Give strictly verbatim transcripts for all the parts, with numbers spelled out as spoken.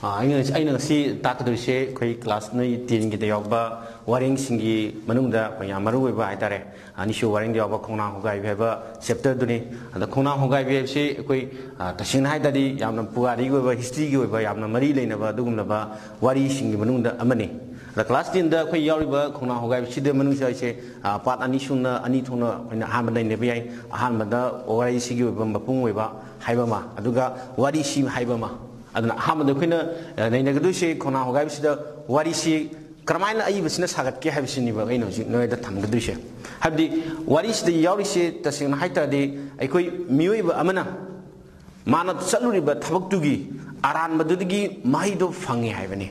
ꯑꯩꯅ ꯑꯩꯅ ꯉꯁꯤ ꯇꯥꯛꯀꯗꯣꯏꯁꯦ ꯑꯩꯈꯣꯏ ꯀ꯭ꯂꯥꯁ ꯅꯣꯏ ꯇꯦꯟꯒꯤꯗ ꯌꯥꯎꯕ ꯋꯥꯔꯦꯡꯁꯤꯡꯒꯤ ꯃꯅꯨꯡꯗ ꯑꯩꯈꯣꯏ ꯌꯥꯝ ꯃꯔꯨ ꯑꯣꯏꯕ ꯍꯥꯏꯇꯥꯔꯦ, ꯑꯅꯤꯁꯨꯕ ꯋꯥꯔꯦꯡꯗ ꯌꯥꯎꯕ ꯈꯣꯡꯅꯥꯡ ꯍꯣꯒꯥꯏꯕꯤ ꯍꯥꯏꯕ ꯆꯦꯞꯇꯔꯗꯨꯅꯤ꯫ ꯑꯗ ꯈꯣꯡꯅꯥꯡ ꯍꯣꯒꯥꯏꯕꯤ ꯍꯥꯏꯕꯁꯤ ꯑꯩꯈꯣꯏ, ꯑ, ꯇꯁꯦꯡꯅ ꯍꯥꯏ ꯇꯥꯔꯗꯤ ꯌꯥꯝꯅ ꯄꯨꯋꯥꯔꯤꯒꯤ ꯑꯣꯏꯕ, ꯍꯤꯁꯇ꯭ꯔꯤꯒꯤ ꯑꯣꯏꯕ ꯌꯥꯝꯅ ꯃꯔꯤ ꯂꯩꯅꯕ ꯑꯗꯨꯒꯨꯝꯂꯕ ꯋꯥꯔꯤꯁꯤꯡꯒꯤ ꯃꯅꯨꯡꯗ ꯑꯃꯅꯤ꯫ ꯑꯗ ꯀ꯭ꯂꯥꯁ ꯇꯦꯟꯗ ꯑꯩꯈꯣꯏ ꯌꯥꯎꯔꯤꯕ ꯈꯣꯡꯅꯥꯡ ꯍꯣꯒꯥꯏꯕꯤꯁꯤꯗ ꯃꯅꯨꯡꯁꯤꯗ ꯑꯩꯁꯦ, ꯑ, ꯄꯥꯔꯠ ꯑꯅꯤ ꯁꯨꯅ, ꯑꯅꯤ ꯊꯣꯛꯅ ꯑꯩꯈꯣꯏꯅ ꯑꯍꯥꯟꯕ ꯅꯩꯅꯕ ꯌꯥꯏ꯫ ꯑꯍꯥꯟꯕꯗ ꯋꯥꯔꯤꯁꯤꯒꯤ ꯑꯣꯏꯕ ꯃꯄꯨꯡ ꯑꯣꯏꯕ ꯍꯥꯏꯕ ꯑꯃ, ꯑꯗꯨꯒ ꯋꯥꯔꯤꯁꯤ ꯍꯥꯏꯕ ꯑꯃ꯫ ꯑꯗꯨꯅ ꯑꯍꯥꯟꯕꯗ ꯑꯩꯈꯣꯏꯅ, ꯑ, ꯅꯩꯅꯒꯗꯣꯏꯁꯦ ꯈꯣꯡꯅꯥꯡ ꯍꯣꯒꯥꯏꯕꯤꯁꯤꯗ ꯋꯥꯔꯤꯁꯤ ꯀꯔꯝꯍꯥꯏꯅ ꯑꯏꯕꯁꯤꯅ ꯁꯥꯒꯠꯀꯦ ꯍꯥꯏꯕꯁꯤꯅꯤꯕ ꯑꯩꯅ ꯍꯧꯖꯤꯛ ꯅꯣꯏꯗ ꯊꯝꯒꯗꯣꯏꯁꯦ꯫ ꯍꯥꯏꯕꯗꯤ ꯋꯥꯔꯤꯁꯤꯗ ꯌꯥꯎꯔꯤꯁꯦ ꯇꯁꯦꯡꯅ ꯍꯥꯏ ꯇꯥꯔꯗꯤ ꯑꯩꯈꯣꯏ ꯃꯤꯑꯣꯏꯕ ꯑꯃꯅ ꯃꯥꯅ ꯆꯠꯂꯨꯔꯤꯕ ꯊꯕꯛꯇꯨꯒꯤ ꯑꯔꯥꯟꯕꯗꯨꯗꯒꯤ ꯃꯍꯩꯗꯣ ꯐꯪꯉꯦ ꯍꯥꯏꯕꯅꯤ꯫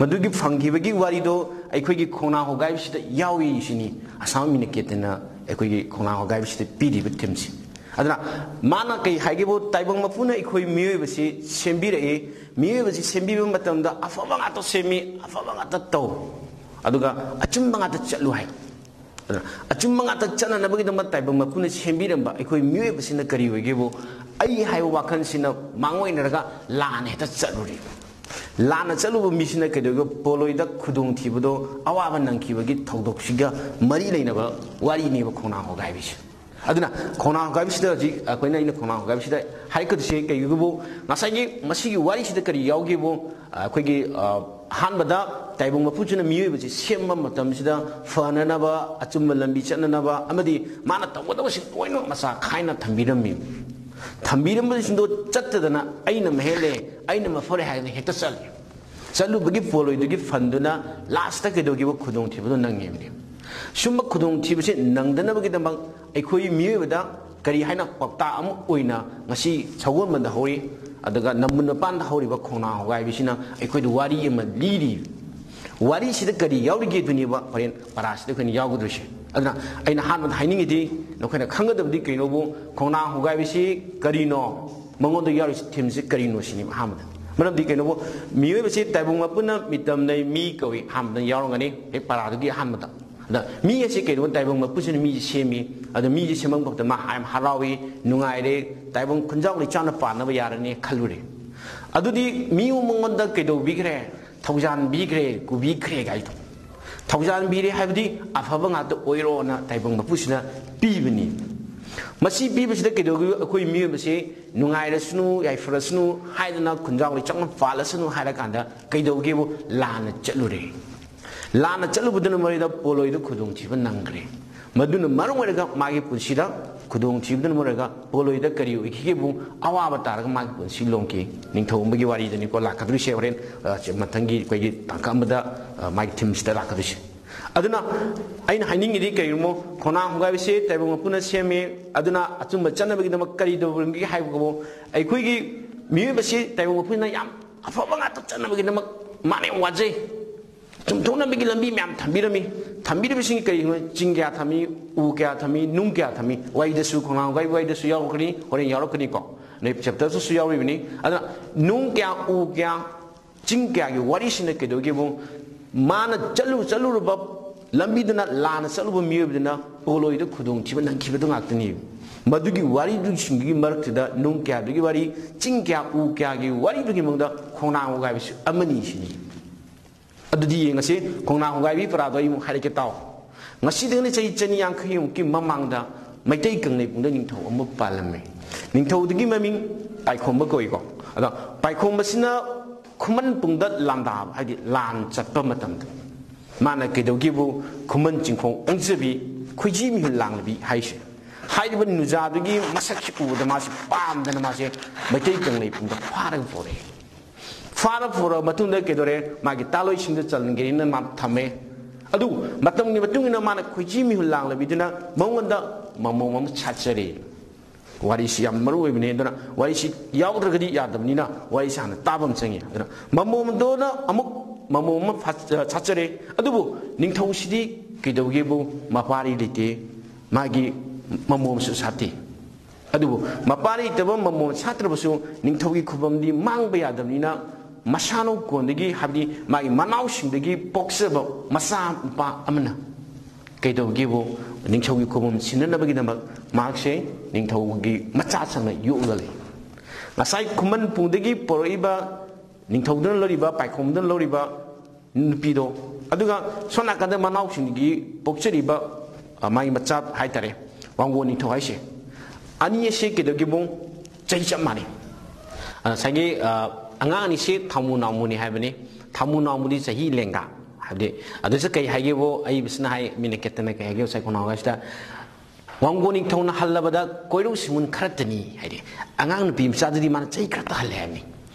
ꯃꯗꯨꯒꯤ ꯐꯪꯈꯤꯕꯒꯤ ꯋꯥꯔꯤꯗꯣ ꯑꯩꯈꯣꯏꯒꯤ ꯈꯣꯡꯅꯥꯡ ꯍꯣꯒꯥꯏꯕꯁꯤꯗ ꯌꯥꯎꯏ ꯁꯤꯅꯤ ꯑꯁꯥꯝ ꯃꯤꯅ ꯀꯦꯇꯅ ꯑꯩꯈꯣꯏꯒꯤ ꯈꯣꯡꯅꯥꯡ ꯍꯣꯒꯥꯏꯕꯁꯤꯗ ꯄꯤꯔꯤꯕ ꯊꯤꯝꯁꯤ꯫ ꯑꯗꯨꯅ ꯃꯥꯅ ꯀꯩ ꯍꯥꯏꯒꯦꯕꯨ, ꯇꯥꯏꯕꯪ ꯃꯄꯨꯅ ꯑꯩꯈꯣꯏ ꯃꯤꯑꯣꯏꯕꯁꯤ ꯁꯦꯝꯕꯤꯔꯛꯏ, ꯃꯤꯑꯣꯏꯕꯁꯤ ꯁꯦꯝꯕꯤꯕ ꯃꯇꯝꯗ ꯑꯐꯕ ꯉꯥꯛꯇ ꯁꯦꯝꯃꯤ, ꯑꯐꯕ ꯉꯥꯛꯇ ꯇꯧ, ꯑꯗꯨꯒ ꯑꯆꯨꯝꯕ ꯉꯥꯛꯇ ꯆꯠꯂꯨ ꯍꯥꯏ꯫ ꯑꯗꯨꯅ ꯑꯆꯨꯝꯕ ꯉꯥꯛꯇ ꯆꯠꯅꯅꯕꯒꯤꯗꯃꯛ ꯇꯥꯏꯕꯪ ꯃꯄꯨꯅ ꯁꯦꯝꯕꯤꯔꯝꯕ ꯑꯩꯈꯣꯏ ꯃꯤꯑꯣꯏꯕꯁꯤꯅ ꯀꯔꯤ ꯑꯣꯏꯒꯦꯕꯨ, ꯑꯩ ꯍꯥꯏꯕ ꯋꯥꯈꯜꯁꯤꯅ ꯃꯥꯡꯑꯣꯏꯅꯔꯒ ꯂꯥꯟꯅ ꯍꯦꯛꯇ ꯆꯠꯂꯨꯔꯦ꯫ ꯂꯥꯟꯅ ꯆꯠꯂꯨꯕ ꯃꯤꯁꯤꯅ ꯀꯩꯗꯧꯒꯦ? ꯄꯣꯂꯣꯏꯗ ꯈꯨꯗꯣꯡꯊꯤꯕꯗꯣ, ꯑꯋꯥꯕ ꯅꯪꯈꯤꯕꯒꯤ ꯊꯧꯗꯣꯛꯁꯤꯒ ꯃꯔꯤ ꯂꯩꯅꯕ ꯋꯥꯔꯤꯅꯦꯕ ꯈꯣꯡꯅꯥꯡ ꯍꯣꯒꯥꯏꯕꯤꯁꯦ꯫ ꯑꯗꯨꯅ ꯈꯣꯡꯅꯥꯡ ꯍꯣꯒꯥꯏꯕꯤꯁꯤꯗ ꯍꯧꯖꯤꯛ ꯑꯩꯈꯣꯏꯅ, ꯑꯩꯅ ꯈꯣꯡꯅꯥꯡ ꯍꯣꯒꯥꯏꯕꯤꯁꯤꯗ ꯍꯥꯏꯔꯛꯀꯗꯣꯏꯁꯦ ꯀꯩꯒꯤꯕꯨ, ꯉꯁꯥꯏꯒꯤ ꯃꯁꯤꯒꯤ ꯋꯥꯔꯤꯁꯤꯗ ꯀꯔꯤ ꯌꯥꯎꯒꯦꯕꯨ, ꯑꯩꯈꯣꯏꯒꯤ, ꯑ, ꯑꯍꯥꯟꯕꯗ ꯇꯥꯏꯕꯪ ꯃꯄꯨꯁꯤꯅ ꯃꯤꯑꯣꯏꯕꯁꯤ ꯁꯦꯝꯕ ꯃꯇꯝꯁꯤꯗ ꯐꯅꯅꯕ, ꯑꯆꯨꯝꯕ ꯂꯝꯕꯤ ꯆꯠꯅꯅꯕ ꯑꯃꯗꯤ ꯃꯥꯅ ꯇꯧꯒꯗꯕꯁꯤꯡ ꯂꯣꯏꯅꯃꯛ ꯃꯆꯥ ꯈꯥꯏꯅ ꯊꯝꯕꯤꯔꯝꯃꯤ꯫ ꯊꯝꯕꯤꯔꯝꯕꯁꯤꯡꯗꯣ ꯆꯠꯇꯗꯅ ꯑꯩꯅ ꯃꯍꯦꯜꯂꯦ, ꯑꯩꯅ ꯃꯐꯔꯦ ꯍꯥꯏꯗꯅ ꯍꯦꯛꯇ ꯆꯠꯂꯤ꯫ ꯆꯠꯂꯨꯕꯒꯤ ꯄꯣꯂꯣꯏꯗꯨꯒꯤ ꯐꯟꯗꯨꯅ ꯂꯥꯁꯇ ꯀꯩꯗꯧꯈꯤꯕ? ꯈꯨꯗꯣꯡꯊꯤꯕꯗꯣ ꯅꯪꯉꯤꯕꯅꯤ꯫ ꯁꯨꯝꯕ ꯈꯨꯗꯣꯡꯊꯤꯕꯁꯤ ꯅꯪꯗꯅꯕꯒꯤꯗꯃꯛ ꯑꯩꯈꯣꯏ ꯃꯤꯑꯣꯏꯕꯗ ꯀꯔꯤ ꯍꯥꯏꯅ ꯄꯥꯎꯇꯥꯛ ꯑꯃ ꯑꯣꯏꯅ ꯉꯁꯤ ꯁꯒꯣꯜꯕꯟꯗ ꯍꯧꯔꯤ, ꯑꯗꯨꯒ ꯅꯝꯕꯨꯜ ꯃꯄꯥꯟꯗ ꯍꯧꯔꯤꯕ ꯈꯣꯡꯅꯥꯡ ꯍꯣꯒꯥꯏꯕꯤꯁꯤꯅ ꯑꯩꯈꯣꯏꯗ ꯋꯥꯔꯤ ꯑꯃ ꯂꯤꯔꯤ꯫ ꯋꯥꯔꯤꯁꯤꯗ ꯀꯔꯤ ꯌꯥꯎꯔꯤꯒꯦ ꯑꯗꯨꯅꯦꯕ ꯍꯣꯔꯦꯟ ꯄꯔꯥꯁꯤꯗ ꯑꯩꯈꯣꯏꯅ ꯌꯥꯎꯒꯗꯣꯏꯁꯦ꯫ ꯑꯗꯨꯅ ꯑꯩꯅ ꯑꯍꯥꯟꯕꯗ ꯍꯥꯏꯅꯤꯡꯉꯤꯗꯤ, ꯅꯈꯣꯏꯅ ꯈꯪꯒꯗꯕꯗꯤ ꯀꯩꯅꯣꯕꯨ, ꯈꯣꯡꯅꯥꯡ ꯍꯣꯒꯥꯏꯕꯤꯁꯤ ꯀꯔꯤꯅꯣ, ꯃꯉꯣꯟꯗ ꯌꯥꯎꯔꯤꯁꯤ ꯊꯤꯝꯁꯤ ꯀꯔꯤꯅꯣ ꯁꯤꯅꯤ ꯑꯍꯥꯟꯕꯗ꯫ ꯃꯔꯝꯗꯤ ꯀꯩꯅꯣꯕꯨ, ꯃꯤꯑꯣꯏꯕꯁꯤ ꯇꯥꯏꯕꯪ ꯃꯄꯨꯅ ꯃꯤꯇꯝꯅꯩ ꯃꯤ ꯀꯧꯏ, ꯑꯍꯥꯟꯕꯗ ꯌꯥꯎꯔꯝꯒꯅꯤ ꯍꯦꯛ ꯄꯔꯥꯗꯨꯒꯤ ꯑꯍꯥꯟꯕꯗ꯫ ꯑꯗ ꯃꯤ ꯑꯁꯤ ꯀꯩꯅꯣ, ꯇꯥꯏꯕꯪ ꯃꯄꯨꯁꯤꯅ ꯃꯤꯁꯤ ꯁꯦꯝꯃꯤ꯫ ꯑꯗ ꯃꯤꯁꯤ ꯁꯦꯝꯃꯛꯄ ꯃꯇꯝꯗ ꯃꯥ ꯌꯥꯝ ꯍꯔꯥꯎꯏ, ꯅꯨꯡꯉꯥꯏꯔꯦ, ꯇꯥꯏꯕꯪ ꯈꯨꯟꯖꯥꯎ ꯂꯩꯆꯥꯅ ꯄꯥꯟꯅꯕ ꯌꯥꯔꯅꯤ ꯈꯜꯂꯨꯔꯦ꯫ ꯑꯗꯨꯗꯤ ꯃꯤ ꯃꯉꯣꯟꯗ ꯀꯩꯗꯧꯕꯤꯈ꯭ꯔꯦ? ꯊꯧꯖꯥꯟꯕꯤꯈ꯭ꯔꯦ, ꯀꯨꯕꯤꯈ꯭ꯔꯦ ꯀꯥꯏꯗꯣ꯫ ꯊꯧꯖꯥꯟꯕꯤꯔꯦ ꯍꯥꯏꯕꯗꯤ ꯑꯐꯕ ꯉꯥꯛꯇ ꯑꯣꯏꯔꯣꯅ ꯇꯥꯏꯕꯪ ꯃꯄꯨꯁꯤꯅ ꯄꯤꯕꯅꯤ꯫ ꯃꯁꯤ ꯄꯤꯕꯁꯤꯗ ꯀꯩꯗꯧꯒꯦ? ꯑꯩꯈꯣꯏ ꯃꯤꯑꯣꯏꯕꯁꯦ ꯅꯨꯡꯉꯥꯏꯔꯁꯅꯨ, ꯌꯥꯏꯐꯔꯁꯅꯨ ꯍꯥꯏꯗꯅ ꯈꯨꯟꯖꯥꯎ ꯂꯩꯆꯪꯅ ꯄꯥꯜꯂꯁꯅꯨ ꯍꯥꯏꯔꯀꯥꯟꯗ ꯀꯩꯗꯧꯒꯦꯕꯨ? ꯂꯥꯟꯅ ꯆꯠꯂꯨꯔꯦ꯫ ꯂꯥꯟꯅ ꯆꯠꯂꯨꯕꯗꯨꯅ ꯃꯔꯩꯗ ꯄꯣꯂꯣꯏꯗ ꯈꯨꯗꯣꯡꯊꯤꯕ ꯅꯪꯈ꯭ꯔꯦ꯫ ꯃꯗꯨꯅ ꯃꯔꯝ ꯑꯣꯏꯔꯒ ꯃꯥꯒꯤ ꯄꯨꯟꯁꯤꯗ ꯈꯨꯗꯣꯡꯊꯤꯕꯗꯨꯅ ꯃꯔꯝ ꯑꯣꯏꯔꯒ ꯄꯣꯂꯣꯏꯗ ꯀꯔꯤ ꯑꯣꯏꯈꯤꯒꯦꯕꯨ? ꯑꯋꯥꯕ ꯇꯥꯔꯒ ꯃꯥꯒꯤ ꯄꯨꯟꯁꯤ ꯂꯣꯡꯈꯤ꯫ ꯅꯤꯡꯊꯧ ꯑꯃꯒꯤ ꯋꯥꯔꯤꯗꯅꯤꯀꯣ ꯂꯥꯛꯀꯗꯣꯏꯁꯦ ꯍꯣꯔꯦꯟ, ꯑ, ꯃꯊꯪꯒꯤ ꯑꯩꯈꯣꯏꯒꯤ ꯇꯥꯡꯀꯛ ꯑꯃꯗ, ꯑ, ꯃꯥꯒꯤ ꯊꯤꯝꯁꯤꯗ ꯂꯥꯛꯀꯗꯣꯏꯁꯦ꯫ ꯑꯗꯨꯅ ꯑꯩꯅ ꯍꯥꯏꯅꯤꯡꯉꯤꯗꯤ ꯀꯔꯤꯒꯨꯝꯕ ꯈꯣꯡꯅꯥꯡ ꯍꯣꯡꯒꯥꯏꯕꯁꯦ ꯇꯥꯏꯕꯪ ꯃꯄꯨꯅ ꯁꯦꯝꯃꯦ꯫ ꯑꯗꯨꯅ ꯑꯆꯨꯝꯕ ꯆꯠꯅꯕꯒꯤꯗꯃꯛ ꯀꯔꯤ ꯇꯧꯔꯝꯒꯦ ꯍꯥꯏꯕꯕꯨ, ꯑꯩꯈꯣꯏꯒꯤ ꯃꯤꯑꯣꯏꯕꯁꯤ ꯇꯥꯏꯕꯪ ꯃꯄꯨꯅ ꯌꯥꯝ ꯑꯐꯕ ꯉꯥꯛꯇ ꯆꯠꯅꯕꯒꯤꯗꯃꯛ ꯃꯥꯅ ꯌꯥꯝ ꯋꯥꯖꯩ꯫ ꯆꯨꯝꯊꯣꯛꯅꯕꯒꯤ ꯂꯝꯕꯤ ꯃꯌꯥꯝ ꯊꯝꯕꯤꯔꯝꯃꯤ꯫ ꯊꯝꯕꯤꯔꯤꯕꯁꯤꯡ ꯀꯔꯤꯒꯤꯅꯣ? ꯆꯤꯡ ꯀꯌꯥ ꯊꯝꯃꯤ, ꯎ ꯀꯌꯥ ꯊꯝꯃꯤ, ꯅꯨꯡ ꯀꯌꯥ ꯊꯝꯃꯤ꯫ ꯋꯥꯔꯤꯗꯁꯨ, ꯈꯣꯡꯅꯥꯡ ꯍꯣꯡꯒꯥꯏꯕꯒꯤ ꯋꯥꯔꯤꯗꯁꯨ ꯌꯥꯎꯔꯛꯀꯅꯤ, ꯍꯣꯔꯦꯟ ꯌꯥꯎꯔꯛꯀꯅꯤꯀꯣ꯫ ꯑꯗꯩ ꯆꯦꯞꯇꯔꯗꯁꯨ ꯌꯥꯎꯔꯤꯕꯅꯤ꯫ ꯑꯗꯨꯅ ꯅꯨꯡ ꯀꯌꯥ, ꯎ ꯀꯌꯥ, ꯆꯤꯡ ꯀꯌꯥꯒꯤ ꯋꯥꯔꯤꯁꯤꯅ ꯀꯩꯗꯧꯒꯦꯕꯨ? ꯃꯥꯅ ꯆꯠꯂꯨ, ꯆꯠꯂꯨꯔꯕ ꯂꯝꯕꯤꯗꯨꯅ ꯂꯥꯟꯅ ꯆꯠꯂꯨꯕ ꯃꯤꯑꯣꯏꯕꯗꯨꯅ ꯄꯣꯂꯣꯏꯗ ꯈꯨꯗꯣꯡꯊꯤꯕ ꯅꯪꯈꯤꯕꯗꯨ ꯉꯥꯛꯇꯅꯤ꯫ ꯃꯗꯨꯒꯤ ꯋꯥꯔꯤꯗꯨꯁꯤꯡꯗꯨꯒꯤ ꯃꯔꯛꯇꯨꯗ ꯅꯨꯡ ꯀꯌꯥꯗꯨꯒꯤ ꯋꯥꯔꯤ, ꯆꯤꯡ ꯀꯌꯥ, ꯎ ꯀꯌꯥꯒꯤ ꯋꯥꯔꯤꯗꯨꯒꯤ ꯃꯅꯨꯡꯗ ꯈꯣꯡꯅꯥꯡ ꯍꯣꯡꯒꯥꯏꯕꯁꯨ ꯑꯃꯅꯤ ꯁꯤꯅꯤ꯫ ꯑꯗꯨꯗꯤ ꯌꯦꯡꯉꯁꯤ, ꯈꯣꯡꯅꯥꯡ ꯍꯣꯡꯒꯥꯏꯕꯤ ꯄꯔꯥꯗꯣ ꯑꯩ ꯑꯃꯨꯛ ꯍꯥꯏꯔꯛꯀꯦ ꯇꯥꯎ꯫ ꯉꯁꯤꯗꯒꯤꯅ ꯆꯍꯤ ꯆꯅꯤ ꯌꯥꯡꯈꯩꯃꯨꯛꯀꯤ ꯃꯃꯥꯡꯗ ꯃꯩꯇꯩ ꯀꯪꯂꯩꯄꯨꯡꯗ ꯅꯤꯡꯊꯧ ꯑꯃ ꯄꯥꯜꯂꯝꯃꯤ꯫ ꯅꯤꯡꯊꯧꯗꯨꯒꯤ ꯃꯃꯤꯡ ꯄꯥꯏꯈꯣꯝꯕ ꯀꯧꯏꯀꯣ꯫ ꯑꯗꯣ ꯄꯥꯏꯈꯣꯝꯕꯁꯤꯅ ꯈꯨꯃꯟ ꯄꯨꯡꯗ ꯂꯥꯟꯗꯥꯕ, ꯍꯥꯏꯗꯤ ꯂꯥꯟ ꯆꯠꯄ ꯃꯇꯝꯗ ꯃꯥꯅ ꯀꯩꯗꯧꯒꯦꯕꯨ? ꯈꯨꯃꯟ ꯆꯤꯡꯈꯣꯡ ꯑꯣꯟꯖꯕꯤ, ꯈꯣꯏꯖꯤ ꯃꯤꯍꯨꯜ ꯂꯥꯡꯂꯕꯤ ꯍꯥꯏꯁꯦ꯫ ꯍꯥꯏꯔꯤꯕ ꯅꯨꯖꯥꯗꯨꯒꯤ ꯃꯁꯛꯁꯤ ꯎꯕꯗ ꯃꯥꯁꯤ ꯄꯥꯝꯗꯅ ꯃꯥꯁꯦ ꯃꯩꯇꯩ ꯀꯪꯂꯩꯄꯨꯡꯗ ꯐꯥꯔꯒ ꯄꯣꯔꯛꯑꯦ꯫ ꯐꯥꯔ ꯄꯨꯔꯛꯑ ꯃꯇꯨꯡꯗ ꯀꯩꯗꯧꯔꯦ? ꯃꯥꯒꯤ ꯇꯥꯂꯣꯏꯁꯤꯡꯗ ꯆꯟꯒꯦꯅ ꯃꯥ ꯊꯝꯃꯦ꯫ ꯑꯗꯨ ꯃꯇꯝꯒꯤ ꯃꯇꯨꯡ ꯏꯟꯅ ꯃꯥꯅ ꯈꯣꯏꯖꯤ ꯃꯤꯍꯨꯜ ꯂꯥꯡꯂꯕꯤꯗꯨꯅ ꯃꯉꯣꯟꯗ ꯃꯃꯣꯝ ꯑꯃ ꯁꯥꯠꯆꯔꯦ꯫ ꯋꯥꯔꯤꯁꯤ ꯌꯥꯝ ꯃꯔꯨ ꯑꯣꯏꯕꯅꯤ꯫ ꯑꯗꯨꯅ ꯋꯥꯔꯤꯁꯤ ꯌꯥꯎꯗ꯭ꯔꯒꯗꯤ ꯌꯥꯗꯕꯅꯤꯅ ꯋꯥꯔꯤꯁꯤ ꯍꯥꯟꯅ ꯇꯥꯕ ꯑꯃ ꯆꯪꯉꯤ꯫ ꯑꯗꯨꯅ ꯃꯃꯣꯝꯗꯨꯅ ꯑꯃꯨꯛ ꯃꯃꯣꯝ ꯑꯃ ꯐꯥ-, ꯁꯥꯠꯆꯔꯦ꯫ ꯑꯗꯨꯕꯨ ꯅꯤꯡꯊꯧꯁꯤꯗꯤ ꯀꯩꯗꯧꯒꯦꯕꯨ? ꯃꯄꯥꯔꯤ ꯂꯩꯇꯦ꯫ ꯃꯥꯒꯤ ꯃꯃꯣꯝꯁꯨ ꯁꯥꯠꯇꯦ꯫ ꯑꯗꯨꯕꯨ ꯃꯄꯥ ꯂꯩꯇꯕ ꯃꯃꯣꯝ ꯁꯥꯠꯇ꯭ꯔꯕꯁꯨ ꯅꯤꯡꯊꯧꯒꯤ ꯈꯨꯕꯝꯗꯤ ꯃꯥꯡꯕ ꯌꯥꯗꯕꯅꯤꯅ ꯃꯁꯥꯅꯧ ꯀꯣꯟꯗꯒꯤ, ꯍꯥꯏꯕꯗꯤ ꯃꯥꯒꯤ ꯃꯅꯥꯎꯁꯤꯡꯗꯒꯤ ꯄꯣꯛꯆꯕ ꯃꯆꯥ ꯅꯨꯄꯥ ꯑꯃꯅ ꯀꯩꯗꯧꯒꯦꯕꯨ? ꯅꯤꯡꯊꯧꯒꯤ ꯈꯨꯕꯝ ꯁꯤꯟꯅꯅꯕꯒꯤꯗꯃꯛ ꯃꯍꯥꯛꯁꯦ ꯅꯤꯡꯊꯧꯒꯤ ꯃꯆꯥ ꯁꯪꯅ ꯌꯣꯛꯂꯒ ꯂꯩ꯫ ꯉꯁꯥꯏ ꯈꯨꯃꯟ ꯄꯨꯡꯗꯒꯤ ꯄꯨꯔꯛꯏꯕ, ꯅꯤꯡꯊꯧꯗꯨꯅ ꯂꯧꯔꯤꯕ, ꯄꯥꯏꯈꯣꯝꯕꯗꯨꯅ ꯂꯧꯔꯤꯕ ꯅꯨꯄꯤꯗꯣ, ꯑꯗꯨꯒ ꯁꯣꯝ ꯅꯥꯀꯟꯗ ꯃꯅꯥꯎꯁꯤꯡꯒꯤ ꯄꯣꯛꯆꯔꯤꯕ, ꯑ, ꯃꯥꯒꯤ ꯃꯆꯥ ꯍꯥꯏꯇꯥꯔꯦ, ꯋꯥꯡꯒꯣꯟ ꯅꯤꯡꯊꯧ ꯍꯥꯏꯁꯦ, ꯑꯅꯤ ꯑꯁꯤ ꯀꯩꯗꯧꯒꯦꯕꯨ ꯆꯍꯤ ꯆꯞ ꯃꯥꯟꯅꯩ꯫ ꯑ, ꯉꯁꯥꯏꯒꯤ, ꯑ, ꯑꯉꯥꯡ ꯑꯅꯤꯁꯤ ꯊꯥꯃꯨ ꯅꯥꯎꯃꯨꯅꯤ ꯍꯥꯏꯕꯅꯤ꯫ ꯊꯥꯃꯨ ꯅꯥꯎꯃꯨꯗꯤ ꯆꯍꯤ ꯂꯦꯡꯒꯥ꯫ ꯍꯥꯏꯕꯗꯤ ꯑꯗꯨꯁꯨ ꯀꯩ ꯍꯥꯏꯒꯦꯕꯨ, ꯑꯩ ꯕꯁꯤꯅ ꯍꯥꯏ, ꯃꯤꯅ ꯀꯦꯠꯇꯅ ꯀꯩ ꯍꯥꯏꯒꯦꯕꯨ, ꯉꯁꯥꯏ ꯈꯣꯡꯅꯥꯎ ꯍꯥꯏꯁꯤꯗ ꯋꯥꯡꯒꯣꯟ ꯅꯤꯡꯊꯧꯅ ꯍꯜꯂꯕꯗ ꯀꯣꯏꯔꯧ ꯁꯤꯃꯨꯟ ꯈꯔꯇꯅꯤ ꯍꯥꯏꯗꯤ, ꯑꯉꯥꯡ ꯅꯨꯄꯤ ꯃꯆꯥꯗꯨꯗꯤ ꯃꯥꯅ ꯆꯍꯤ ꯈꯔꯇ ꯍꯜꯂꯦ ꯍꯥꯏꯕꯅꯤ꯫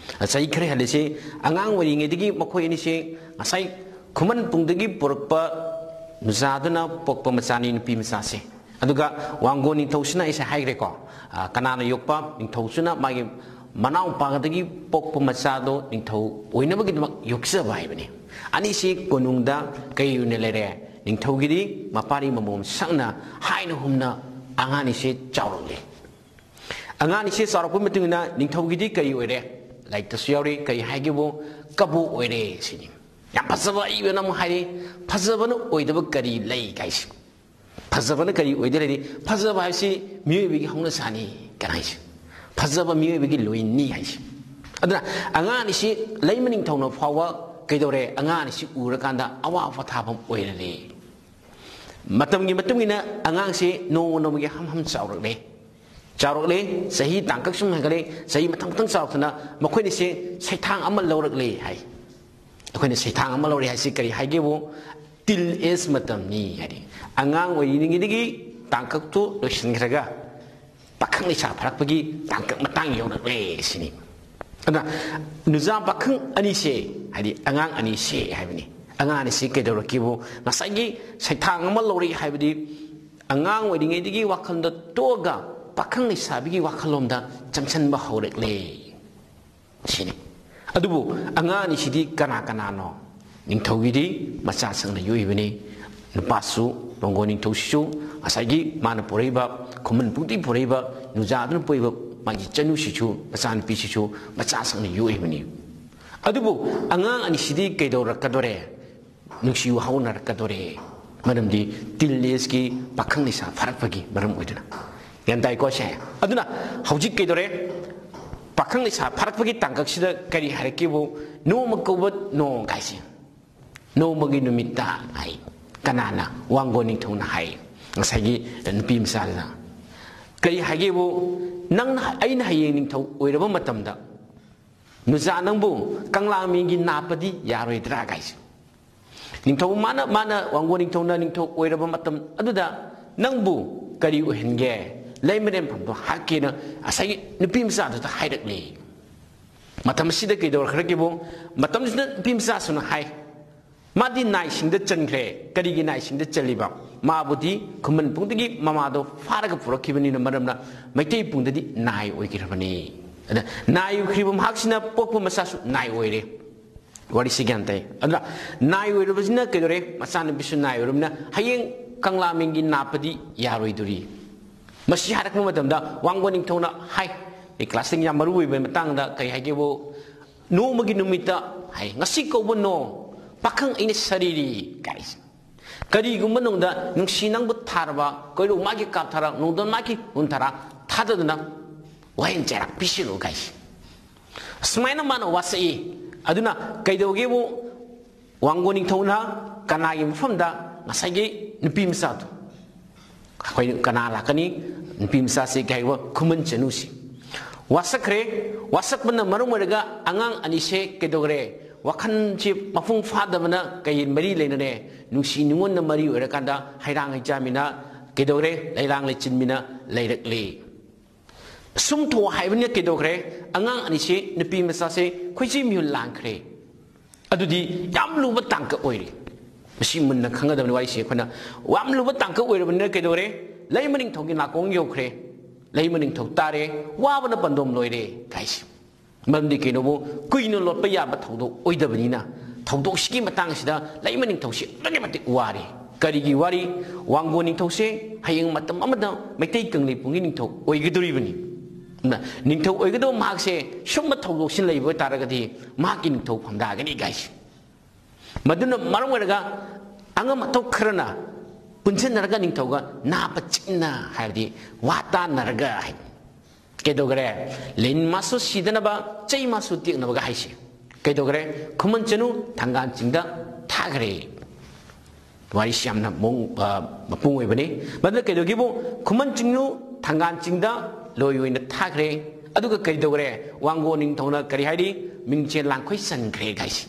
ꯆꯍꯤ ꯈꯔ ꯍꯜꯂꯤꯁꯤ, ꯑꯉꯥꯡ ꯑꯣꯏꯔꯤꯉꯩꯗꯒꯤ ꯃꯈꯣꯏ ꯑꯅꯤꯁꯤ ꯉꯁꯥꯏ ꯈꯨꯃꯟ ꯄꯨꯡꯗꯒꯤ ꯄꯨꯔꯛꯄ ꯅꯨꯖꯥꯗꯨꯅ ꯄꯣꯛꯄ ꯃꯆꯥꯅꯤ, ꯅꯨꯄꯤ ꯃꯆꯥꯁꯦ꯫ ꯑꯗꯨꯒ ꯋꯥꯡꯒꯣꯟ ꯅꯤꯡꯊꯧꯁꯤꯅ, ꯑꯩꯁꯦ ꯍꯥꯏꯈ꯭ꯔꯦꯀꯣ, ꯑ, ꯀꯅꯥꯅ ꯌꯣꯛꯄ? ꯅꯤꯡꯊꯧꯁꯤꯅ ꯃꯥꯒꯤ ꯃꯅꯥꯎꯄꯥꯗꯒꯤ ꯄꯣꯛꯄ ꯃꯆꯥꯗꯣ ꯅꯤꯡꯊꯧ ꯑꯣꯏꯅꯕꯒꯤꯗꯃꯛ ꯌꯣꯛꯆꯕ ꯍꯥꯏꯕꯅꯤ꯫ ꯑꯅꯤꯁꯤ ꯀꯣꯅꯨꯡꯗ ꯀꯩ ꯑꯣꯏꯅ ꯂꯩꯔꯦ? ꯅꯤꯡꯊꯧꯒꯤꯗꯤ ꯃꯄꯥꯔꯤ ꯃꯃꯣꯝ ꯁꯛꯅ ꯍꯥꯏꯅ ꯍꯨꯝꯅ ꯑꯉꯥꯡ ꯑꯅꯤꯁꯤ ꯆꯥꯎꯔꯛꯂꯤ꯫ ꯑꯉꯥꯡ ꯑꯅꯤꯁꯤ ꯆꯥꯎꯔꯛꯄꯒꯤ ꯃꯇꯨꯡ ꯏꯟꯅ ꯅꯤꯡꯊꯧꯒꯤꯗꯤ ꯀꯔꯤ ꯑꯣꯏꯔꯦ? ꯂꯥꯏꯔꯤꯛꯇꯁꯨ ꯌꯥꯎꯔꯤ, ꯀꯔꯤ ꯍꯥꯏꯒꯦꯕꯨ, ꯀꯕꯣꯛ ꯑꯣꯏꯔꯦ ꯁꯤꯅꯤ꯫ ꯌꯥꯝ ꯐꯖꯕ ꯑꯏꯕꯅ ꯑꯃꯨꯛ ꯍꯥꯏꯔꯤ, ꯐꯖꯕꯅ ꯑꯣꯏꯗꯕ ꯀꯔꯤ ꯂꯩ ꯀꯥꯏꯁꯤ꯫ ꯐꯖꯕꯅ ꯀꯔꯤ ꯑꯣꯏꯗ ꯂꯩꯔꯤ? ꯐꯖꯕ ꯍꯥꯏꯕꯁꯤ ꯃꯤꯑꯣꯏꯕꯒꯤ ꯍꯧꯅꯁꯥꯅꯤ ꯀꯅꯥ ꯍꯥꯏꯁꯦ? ꯐꯖꯕ ꯃꯤꯑꯣꯏꯕꯒꯤ ꯂꯣꯏꯅꯤ ꯍꯥꯏꯁꯦ꯫ ꯑꯗꯨꯅ ꯑꯉꯥꯡ ꯑꯅꯤꯁꯤ ꯂꯩꯃ ꯅꯤꯡꯊꯧꯅ ꯐꯥꯎꯕ ꯀꯩꯗꯧꯔꯦ? ꯑꯉꯥꯡ ꯑꯅꯤꯁꯤ ꯎꯔꯀꯥꯟꯗ ꯑꯋꯥ ꯄꯣꯊꯥꯐꯝ ꯑꯣꯏꯔꯔꯦ꯫ ꯃꯇꯝꯒꯤ ꯃꯇꯨꯡ ꯏꯟꯅ ꯑꯉꯥꯡꯁꯤ ꯅꯣꯡꯃ ꯅꯣꯡꯃꯒꯤ ꯍꯝ ꯍꯝ ꯆꯥꯎꯔꯛꯂꯦ꯫ ꯆꯥꯎꯔꯛꯂꯦ, ꯆꯍꯤ ꯇꯥꯡꯀꯛ ꯁꯨꯝ ꯍꯦꯟꯒꯠꯂꯦ, ꯆꯍꯤ ꯃꯊꯪ ꯃꯊꯪ ꯆꯥꯎꯔꯛꯇꯅ ꯃꯈꯣꯏꯅꯤꯁꯦ ꯁꯩꯊꯥꯡ ꯑꯃ ꯂꯧꯔꯛꯂꯦ ꯍꯥꯏ꯫ ꯑꯩꯈꯣꯏꯅ ꯁꯩꯊꯥꯡ ꯑꯃ ꯂꯧꯔꯦ ꯍꯥꯏꯁꯤ ꯀꯔꯤ ꯍꯥꯏꯒꯦꯕꯨ? ꯇꯤꯜ ꯑꯦꯖ ꯃꯇꯝꯅꯤ ꯍꯥꯏꯗꯤ, ꯑꯉꯥꯡ ꯑꯣꯏꯔꯤꯉꯩꯗꯒꯤ ꯇꯥꯡꯀꯛꯇꯨ ꯂꯣꯏꯁꯤꯟꯈ꯭ꯔꯒ ꯄꯥꯈꯪ ꯂꯩꯁꯥ ꯐꯥꯔꯛꯄꯒꯤ ꯇꯥꯡꯀꯛ ꯃꯇꯥꯡ ꯌꯧꯔꯛꯂꯦ ꯁꯤꯅꯤ꯫ ꯑꯗꯨꯅ ꯅꯨꯖꯥ ꯄꯥꯈꯪ ꯑꯅꯤꯁꯦ, ꯍꯥꯏꯗꯤ ꯑꯉꯥꯡ ꯑꯅꯤꯁꯦ ꯍꯥꯏꯕꯅꯤ꯫ ꯑꯉꯥꯡ ꯑꯅꯤꯁꯤ ꯀꯩꯗꯧꯔꯛꯀꯦꯕꯨ? ꯉꯁꯥꯏꯒꯤ ꯁꯩꯊꯥꯡ ꯑꯃ ꯂꯧꯔꯛꯏ ꯍꯥꯏꯕꯗꯤ, ꯑꯉꯥꯡ ꯑꯣꯏꯔꯤꯉꯩꯗꯒꯤ ꯋꯥꯈꯜꯗ ꯇꯣꯛꯑꯒ ꯄꯥꯈꯪ ꯂꯩꯁꯥꯕꯤꯒꯤ ꯋꯥꯈꯜꯂꯣꯝꯗ ꯆꯪꯁꯤꯟꯕ ꯍꯧꯔꯛꯂꯦ ꯁꯤꯅꯤ꯫ ꯑꯗꯨꯕꯨ ꯑꯉꯥꯡ ꯑꯅꯤꯁꯤꯗꯤ ꯀꯅꯥ ꯀꯅꯥꯅꯣ? ꯅꯤꯡꯊꯧꯒꯤꯗꯤ ꯃꯆꯥꯁꯤꯡꯅ ꯌꯣꯛꯏꯕꯅꯤ꯫ ꯅꯨꯄꯥꯁꯨ, ꯋꯥꯡꯒꯣꯟ ꯅꯤꯡꯊꯧꯁꯤꯁꯨ ꯉꯁꯥꯏꯒꯤ ꯃꯥꯅ ꯄꯨꯔꯛꯏꯕ, ꯈꯨꯃꯟ ꯄꯨꯡꯗꯒꯤ ꯄꯨꯔꯛꯏꯕ ꯅꯨꯖꯥꯗꯨꯅ ꯄꯣꯛꯏꯕ ꯃꯥꯒꯤ ꯏꯆꯟꯅꯨꯁꯤꯁꯨ, ꯃꯆꯥꯅꯨꯄꯤꯁꯤꯁꯨ ꯃꯆꯥꯁꯤꯡꯅ ꯌꯣꯛꯏꯕꯅꯤ꯫ ꯑꯗꯨꯕꯨ ꯑꯉꯥꯡ ꯑꯅꯤꯁꯤꯗꯤ ꯀꯩꯗꯧꯔꯛꯀꯗꯣꯔꯦ? ꯅꯨꯡꯁꯤ ꯍꯧꯅꯔꯛꯀꯗꯣꯔꯦ꯫ ꯃꯔꯝꯗꯤ ꯇꯤꯜ ꯑꯦꯖꯀꯤ ꯄꯥꯈꯪ ꯂꯩꯁꯥ ꯐꯥꯔꯛꯄꯒꯤ ꯃꯔꯝ ꯑꯣꯏꯗꯨꯅ꯫ ꯒ꯭ꯌꯥꯟ ꯇꯥꯏꯀꯣ ꯁꯦ? ꯑꯗꯨꯅ ꯍꯧꯖꯤꯛ ꯀꯩꯗꯧꯔꯦ? ꯄꯥꯈꯪ ꯂꯩꯁꯥ ꯐꯥꯔꯛꯄꯒꯤ ꯇꯥꯡꯀꯛꯁꯤꯗ ꯀꯔꯤ ꯍꯥꯏꯔꯛꯀꯦꯕꯨ, "ꯅꯣꯡꯃ ꯀꯧꯕ ꯅꯣꯡ" ꯀꯥꯏꯁꯦ꯫ "ꯅꯣꯡꯃꯒꯤ ꯅꯨꯃꯤꯠꯇ" ꯍꯥꯏ꯫ ꯀꯅꯥꯅ? ꯋꯥꯡꯒꯣꯟ ꯅꯤꯡꯊꯧꯅ ꯍꯥꯏ꯫ ꯉꯁꯥꯏꯒꯤ ꯅꯨꯄꯤ ꯃꯆꯥꯗꯨꯅ ꯀꯔꯤ ꯍꯥꯏꯒꯦꯕꯨ, "ꯅꯪꯅ, ꯑꯩꯅ ꯍꯌꯦꯡ ꯅꯤꯡꯊꯧ ꯑꯣꯏꯔꯕ ꯃꯇꯝꯗ, ꯅꯨꯖꯥ ꯅꯪꯕꯨ ꯀꯪꯂꯥꯃꯦꯟꯒꯤ ꯅꯥꯞꯄꯗꯤ ꯌꯥꯔꯣꯏꯗ꯭ꯔꯥ?" ꯀꯥꯏꯁꯦ꯫ ꯅꯤꯡꯊꯧ ꯃꯥꯅ, ꯃꯥꯅ, ꯋꯥꯡꯒꯣꯟ ꯅꯤꯡꯊꯧꯅ ꯅꯤꯡꯊꯧ ꯑꯣꯏꯔꯕ ꯃꯇꯝ ꯑꯗꯨꯗ ꯅꯪꯕꯨ ꯀꯔꯤ ꯑꯣꯏꯍꯟꯒꯦ? ꯂꯩꯃꯔꯦꯟꯐꯝꯗꯣ ꯍꯥꯠꯀꯦꯅ ꯉꯁꯥꯏꯒꯤ ꯅꯨꯄꯤ ꯃꯆꯥꯗꯨꯗ ꯍꯥꯏꯔꯛꯂꯤ꯫ ꯃꯇꯝ ꯑꯁꯤꯗ ꯀꯩꯗꯧꯔꯛꯈ꯭ꯔꯒꯦꯕꯨ, ꯃꯇꯝꯁꯤꯗ ꯅꯨꯄꯤ ꯃꯆꯥꯁꯨꯅ ꯍꯥꯏ, ꯃꯥꯗꯤ ꯅꯥꯏꯁꯤꯡꯗ ꯆꯟꯈ꯭ꯔꯦ꯫ ꯀꯔꯤꯒꯤ ꯅꯥꯏꯁꯤꯡꯗ ꯆꯜꯂꯤꯕ? ꯃꯥꯕꯨꯗꯤ ꯈꯨꯃꯟ ꯄꯨꯡꯗꯒꯤ ꯃꯃꯥꯗꯣ ꯐꯥꯔꯒ ꯄꯨꯔꯛꯈꯤꯕꯅꯤꯅ ꯃꯔꯝꯅ ꯃꯩꯇꯩ ꯄꯨꯡꯗꯗꯤ ꯅꯥꯏ ꯑꯣꯏꯈ꯭ꯔꯕꯅꯤ꯫ ꯑꯗ ꯅꯥꯏ ꯑꯣꯏꯈ꯭ꯔꯤꯕ ꯃꯍꯥꯛꯁꯤꯅ ꯄꯣꯛꯄ ꯃꯆꯥꯁꯨ ꯅꯥꯏ ꯑꯣꯏꯔꯦ꯫ ꯋꯥꯔꯤꯁꯤ ꯒ꯭ꯌꯥꯟ ꯇꯥꯏ꯫ ꯑꯗꯨꯅ ꯅꯥꯏ ꯑꯣꯏꯔꯕꯁꯤꯅ ꯀꯩꯗꯧꯔꯦ? ꯃꯆꯥꯅꯨꯄꯤꯁꯨ ꯅꯥꯏ ꯑꯣꯏꯔꯕꯅꯤꯅ ꯍꯌꯦꯡ ꯀꯪꯂꯥꯃꯦꯟꯒꯤ ꯅꯥꯞꯄꯗꯤ ꯌꯥꯔꯣꯏꯗꯣꯔꯤ꯫ ꯃꯁꯤ ꯍꯥꯏꯔꯛꯄ ꯃꯇꯝꯗ ꯋꯥꯡꯒꯣꯟ ꯅꯤꯡꯊꯧꯅ ꯍꯥꯏ, ꯑꯩ ꯀ꯭ꯂꯥꯁ ꯇꯦꯟ ꯌꯥꯝ ꯃꯔꯨ ꯑꯣꯏꯕ ꯃꯇꯥꯡꯗ ꯀꯩ ꯍꯥꯏꯒꯦꯕꯨ, "ꯅꯣꯡꯃꯒꯤ ꯅꯨꯃꯤꯠꯇ" ꯍꯥꯏ, "ꯉꯁꯤ ꯀꯧꯕ ꯅꯣꯡ, ꯄꯥꯈꯪ ꯑꯩꯅ ꯁꯥꯔꯤꯔꯤ" ꯀꯥꯏꯁꯦ꯫ "ꯀꯔꯤꯒꯨꯝꯕ ꯅꯣꯡꯗ ꯅꯨꯡꯁꯤ ꯅꯪꯕꯨ ꯊꯥꯔꯕ ꯀꯣꯏꯔꯧ ꯃꯥꯒꯤ ꯀꯥꯞꯊꯔ, ꯅꯣꯡꯗꯣꯟ ꯃꯥꯒꯤ ꯍꯨꯟꯊꯔ ꯊꯥꯗꯗꯨꯅ ꯋꯥꯌꯦꯜ ꯆꯩꯔꯥꯛ ꯄꯤꯁꯤꯜꯂꯨ" ꯀꯥꯏꯁꯦ꯫ ꯁꯨꯃꯥꯏꯅ ꯃꯥꯅ ꯋꯥꯁꯛꯏ꯫ ꯑꯗꯨꯅ ꯀꯩꯗꯧꯒꯦꯕꯨ, ꯋꯥꯡꯒꯣꯟ ꯅꯤꯡꯊꯧꯅ ꯀꯅꯥꯒꯤ ꯃꯐꯝꯗ ꯉꯁꯥꯏꯒꯤ ꯅꯨꯄꯤ ꯃꯆꯥꯗꯣ, ꯑꯩꯈꯣꯏ ꯀꯅꯥ ꯂꯥꯛꯀꯅꯤ? ꯅꯨꯄꯤ ꯃꯆꯥꯁꯤ ꯀꯩ ꯍꯥꯏꯕ? ꯈꯨꯃꯟ ꯆꯅꯨꯁꯤ꯫ ꯋꯥꯁꯛꯈ꯭ꯔꯦ꯫ ꯋꯥꯁꯛꯄꯅ ꯃꯔꯝ ꯑꯣꯏꯔꯒ ꯑꯉꯥꯡ ꯑꯅꯤꯁꯦ ꯀꯩꯗꯧꯔꯦ? ꯋꯥꯈꯜꯁꯦ ꯃꯄꯨꯡ ꯐꯥꯗꯕꯅ ꯀꯩ ꯃꯔꯤ ꯂꯩꯅꯔꯦ? ꯅꯨꯡꯁꯤ ꯅꯨꯡꯉꯣꯟꯅ ꯃꯔꯤ ꯑꯣꯏꯔꯀꯥꯟꯗ ꯍꯩꯔꯥꯡ ꯍꯩꯆꯥꯃꯤꯅ ꯀꯩꯗꯧꯔꯦ? ꯂꯩꯔꯥꯡ ꯂꯩꯆꯤꯟꯃꯤꯅ ꯂꯩꯔꯛꯂꯤ꯫ ꯁꯨꯝꯊꯣꯛ ꯍꯥꯏꯕꯅ ꯀꯩꯗꯧꯈ꯭ꯔꯦ? ꯑꯉꯥꯡ ꯑꯅꯤꯁꯦ, ꯅꯨꯄꯤ ꯃꯆꯥꯁꯦ ꯈꯣꯏꯆꯤ ꯃꯤꯍꯨꯟ ꯂꯥꯡꯈ꯭ꯔꯦ꯫ ꯑꯗꯨꯗꯤ ꯌꯥꯝ ꯂꯨꯕ ꯇꯥꯡꯀꯛ ꯑꯣꯏꯔꯤ꯫ ꯃꯁꯤ ꯃꯨꯟꯅ ꯈꯪꯒꯗꯕꯅꯤ ꯋꯥꯔꯤꯁꯦ ꯑꯩꯈꯣꯏꯅ꯫ ꯌꯥꯝ ꯂꯨꯕ ꯇꯥꯡꯀꯛ ꯑꯣꯏꯔꯕꯅꯤꯅ ꯀꯩꯗꯧꯔꯦ? ꯂꯩꯃ ꯅꯤꯡꯊꯧꯒꯤ ꯅꯥꯀꯣꯡ ꯌꯧꯈ꯭ꯔꯦ꯫ ꯂꯩꯃ ꯅꯤꯡꯊꯧ ꯇꯥꯔꯦ, ꯋꯥꯕꯅ ꯄꯟꯗꯣꯝ ꯂꯣꯏꯔꯦ ꯀꯥꯏꯁꯦ꯫ ꯃꯔꯝꯗꯤ ꯀꯩꯅꯣꯕꯨ, ꯀꯨꯏꯅ ꯂꯣꯠꯄ ꯌꯥꯕ ꯊꯧꯗꯣꯛ ꯑꯣꯏꯗꯕꯅꯤꯅ, ꯊꯧꯗꯣꯛꯁꯤꯒꯤ ꯃꯇꯥꯡꯁꯤꯗ ꯂꯩꯃ ꯅꯤꯡꯊꯧꯁꯤ ꯑꯗꯨꯛꯀꯤ ꯃꯇꯤꯛ ꯋꯥꯔꯦ꯫ ꯀꯔꯤꯒꯤ ꯋꯥꯔꯤ? ꯋꯥꯡꯒꯣꯟ ꯅꯤꯡꯊꯧꯁꯦ ꯍꯌꯦꯡ ꯃꯇꯝ ꯑꯃꯗ ꯃꯩꯇꯩ ꯀꯪꯂꯩꯄꯨꯡꯒꯤ ꯅꯤꯡꯊꯧ ꯑꯣꯏꯒꯗꯧꯔꯤꯕꯅꯤ꯫ ꯑꯗꯨꯅ ꯅꯤꯡꯊꯧ ꯑꯣꯏꯒꯗꯕ ꯃꯍꯥꯛꯁꯦ ꯁꯨꯝꯕ ꯊꯧꯗꯣꯛꯁꯤꯡ ꯂꯩꯕ ꯑꯣꯏꯇꯥꯔꯒꯗꯤ ꯃꯍꯥꯛꯀꯤ ꯅꯤꯡꯊꯧ ꯐꯝꯗꯥꯒꯅꯤ ꯀꯥꯏꯁꯦ꯫ ꯃꯗꯨꯅ ꯃꯔꯝ ꯑꯣꯏꯔꯒ ꯑꯉꯝ ꯑꯊꯧ ꯈꯔꯅ ꯄꯨꯟꯁꯤꯟꯅꯔꯒ ꯅꯤꯡꯊꯧꯒ ꯅꯥꯄ ꯆꯤꯛꯅ, ꯍꯥꯏꯕꯗꯤ ꯋꯥ ꯇꯥꯅꯔꯒ ꯍꯥꯏ, ꯀꯩꯗꯧꯈ꯭ꯔꯦ? ꯂꯤꯟ ꯃꯥꯁꯨ ꯁꯤꯗꯅꯕ, ꯆꯩ ꯃꯥꯁꯨ ꯇꯦꯛꯅꯕꯒ ꯍꯥꯏꯁꯦ ꯀꯩꯗꯧꯈ꯭ꯔꯦ? ꯈꯨꯃꯟ ꯆꯅꯨ ꯊꯥꯡꯒꯥꯟ ꯆꯤꯡꯗ ꯊꯥꯈ꯭ꯔꯦ꯫ ꯋꯥꯔꯤꯁꯤ ꯌꯥꯝꯅ ꯃꯑꯣꯡ, ꯑ, ꯃꯄꯨꯡ ꯑꯣꯏꯕꯅꯤ꯫ ꯃꯗꯨꯗ ꯀꯩꯗꯧꯒꯦꯕꯨ, ꯈꯨꯃꯟ ꯆꯅꯨ ꯊꯥꯡꯒꯥꯟ ꯆꯤꯡꯗ ꯂꯣꯏ ꯑꯣꯏꯅ ꯊꯥꯈ꯭ꯔꯦ꯫ ꯑꯗꯨꯒ ꯀꯩꯗꯧꯈ꯭ꯔꯦ? ꯋꯥꯡꯒꯣꯟ ꯅꯤꯡꯊꯧꯅ ꯀꯔꯤ ꯍꯥꯏꯔꯤ? ꯃꯤꯡꯖꯦꯜ ꯂꯥꯡꯈꯣꯏ ꯆꯟꯈ꯭ꯔꯦ ꯍꯥꯏꯁꯦ꯫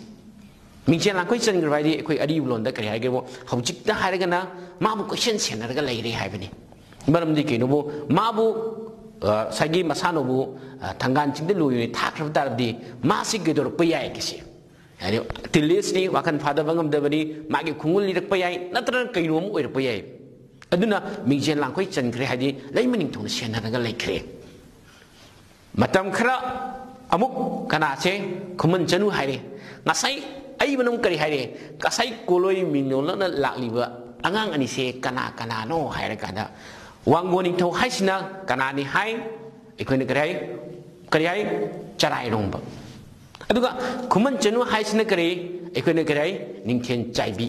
ꯃꯤꯡꯖꯦꯜ ꯂꯥꯡꯈꯣꯏ ꯆꯟꯈ꯭ꯔꯕ ꯍꯥꯏꯗꯤ ꯑꯩꯈꯣꯏ ꯑꯔꯤꯕ ꯂꯣꯟꯗ ꯀꯔꯤ ꯍꯥꯏꯒꯦꯕꯨ, ꯍꯧꯖꯤꯛꯇ ꯍꯥꯏꯔꯒꯅ ꯃꯥꯕꯨ ꯀꯣꯏꯁꯦꯟ ꯁꯦꯟꯅꯔꯒ ꯂꯩꯔꯦ ꯍꯥꯏꯕꯅꯤ꯫ ꯃꯔꯝꯗꯤ ꯀꯩꯅꯣꯕꯨ, ꯃꯥꯕꯨ, ꯑ, ꯉꯁꯥꯏꯒꯤ ꯃꯁꯥꯅꯧꯕꯨ, ꯑ, ꯊꯥꯡꯒꯥꯟ ꯆꯤꯡꯗ ꯂꯣꯏ ꯑꯣꯏꯅ ꯊꯥꯈ꯭ꯔꯕ ꯇꯥꯔꯗꯤ ꯃꯥꯁꯤ ꯀꯩꯗꯧꯔꯛꯄ ꯌꯥꯏ ꯀꯩꯁꯦ? ꯍꯥꯏꯗꯤ ꯇꯤꯂꯦꯁꯅꯤ, ꯋꯥꯈꯜ ꯐꯥꯗꯕ ꯉꯝꯗꯕꯅꯤ, ꯃꯥꯒꯤ ꯈꯣꯡꯒꯨꯜ ꯂꯤꯔꯛꯄ ꯌꯥꯏ, ꯅꯠꯇ꯭ꯔꯒ ꯀꯩꯅꯣꯝ ꯑꯣꯏꯔꯛꯄ ꯌꯥꯏ꯫ ꯑꯗꯨꯅ ꯃꯤꯡꯖꯦꯜ ꯂꯥꯡꯈꯣꯏ ꯆꯟꯈ꯭ꯔꯦ ꯍꯥꯏꯗꯤ ꯂꯩꯃ ꯅꯤꯡꯊꯧꯅ ꯁꯦꯟꯅꯔꯒ ꯂꯩꯈ꯭ꯔꯦ꯫ ꯃꯇꯝ ꯈꯔ ꯑꯃꯨꯛ ꯀꯅꯥꯁꯦ? ꯈꯨꯃꯟ ꯆꯅꯨ ꯍꯥꯏꯔꯦ꯫ ꯉꯁꯥꯏ ꯑꯏꯕꯅ ꯑꯃꯨꯛ ꯀꯔꯤ ꯍꯥꯏꯔꯦ? ꯉꯁꯥꯏ ꯀꯣꯂꯣꯏ ꯃꯤꯡꯅꯣꯜꯂꯛꯅ ꯂꯥꯛꯂꯤꯕ ꯑꯉꯥꯡ ꯑꯅꯤꯁꯦ ꯀꯅꯥ ꯀꯅꯥꯅꯣ ꯍꯥꯏꯔꯀꯥꯟꯗ, ꯋꯥꯡꯒꯣꯟ ꯅꯤꯡꯊꯧ ꯍꯥꯏꯁꯤꯅ ꯀꯅꯥꯅꯤ ꯍꯥꯏ? ꯑꯩꯈꯣꯏꯅ ꯀꯔꯤ ꯍꯥꯏ? ꯀꯔꯤ ꯍꯥꯏ? ꯆꯔꯥꯏꯔꯣꯡꯕ꯫ ꯑꯗꯨꯒ ꯈꯨꯃꯟ ꯆꯅꯨ ꯍꯥꯏꯁꯤꯅ ꯀꯔꯤ? ꯑꯩꯈꯣꯏꯅ ꯀꯔꯤ ꯍꯥꯏ? ꯅꯤꯡꯊꯦꯟ ꯆꯥꯏꯕꯤ꯫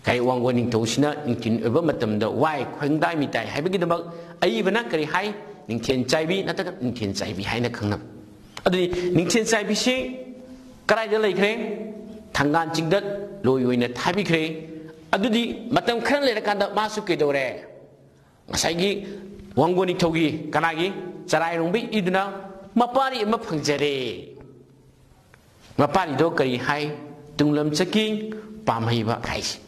ꯀꯔꯤ, ꯋꯥꯡꯒꯣꯟ ꯅꯤꯡꯊꯧꯁꯤꯅ ꯅꯤꯡꯊꯤꯟ ꯑꯣꯏꯕ ꯃꯇꯝꯗ ꯋꯥꯏ ꯈꯣꯡꯗꯥꯏ ꯃꯤꯇꯥꯏ ꯍꯥꯏꯕꯒꯤꯗꯃꯛ ꯑꯏꯕꯅ ꯀꯔꯤ ꯍꯥꯏ? ꯅꯤꯡꯊꯦꯟ ꯆꯥꯏꯕꯤ ꯅꯠꯇ꯭ꯔꯒ ꯅꯤꯡꯊꯦꯟ ꯆꯥꯏꯕꯤ ꯍꯥꯏꯅ ꯈꯪꯅꯕ꯫ ꯑꯗꯨꯗꯤ ꯅꯤꯡꯊꯦꯟ ꯆꯥꯏꯕꯤꯁꯤ ꯀꯗꯥꯏꯗ ꯂꯩꯈ꯭ꯔꯦ? ꯊꯥꯡꯒꯥꯟ ꯆꯤꯡꯗ ꯂꯣꯏ ꯑꯣꯏꯅ ꯊꯥꯕꯤꯈ꯭ꯔꯦ꯫ ꯑꯗꯨꯗꯤ ꯃꯇꯝ ꯈꯔ ꯂꯩꯔꯀꯥꯟꯗ ꯃꯥꯁꯨ ꯀꯩꯗꯧꯔꯦ? ꯉꯁꯥꯏꯒꯤ ꯋꯥꯡꯒꯣꯟ ꯅꯤꯡꯊꯧꯒꯤ, ꯀꯅꯥꯒꯤ? ꯆꯔꯥꯏꯔꯣꯡꯕ ꯏꯗꯨꯅ ꯃꯄꯥꯔꯤ ꯑꯃ ꯐꯪꯖꯔꯦ꯫ ꯃꯄꯥꯔꯤꯗꯣ ꯀꯔꯤ ꯍꯥꯏ? ꯇꯨꯡꯂꯝ ꯆꯠꯈꯤ ꯄꯥꯝꯍꯩꯕ ꯍꯥꯏꯁꯦ꯫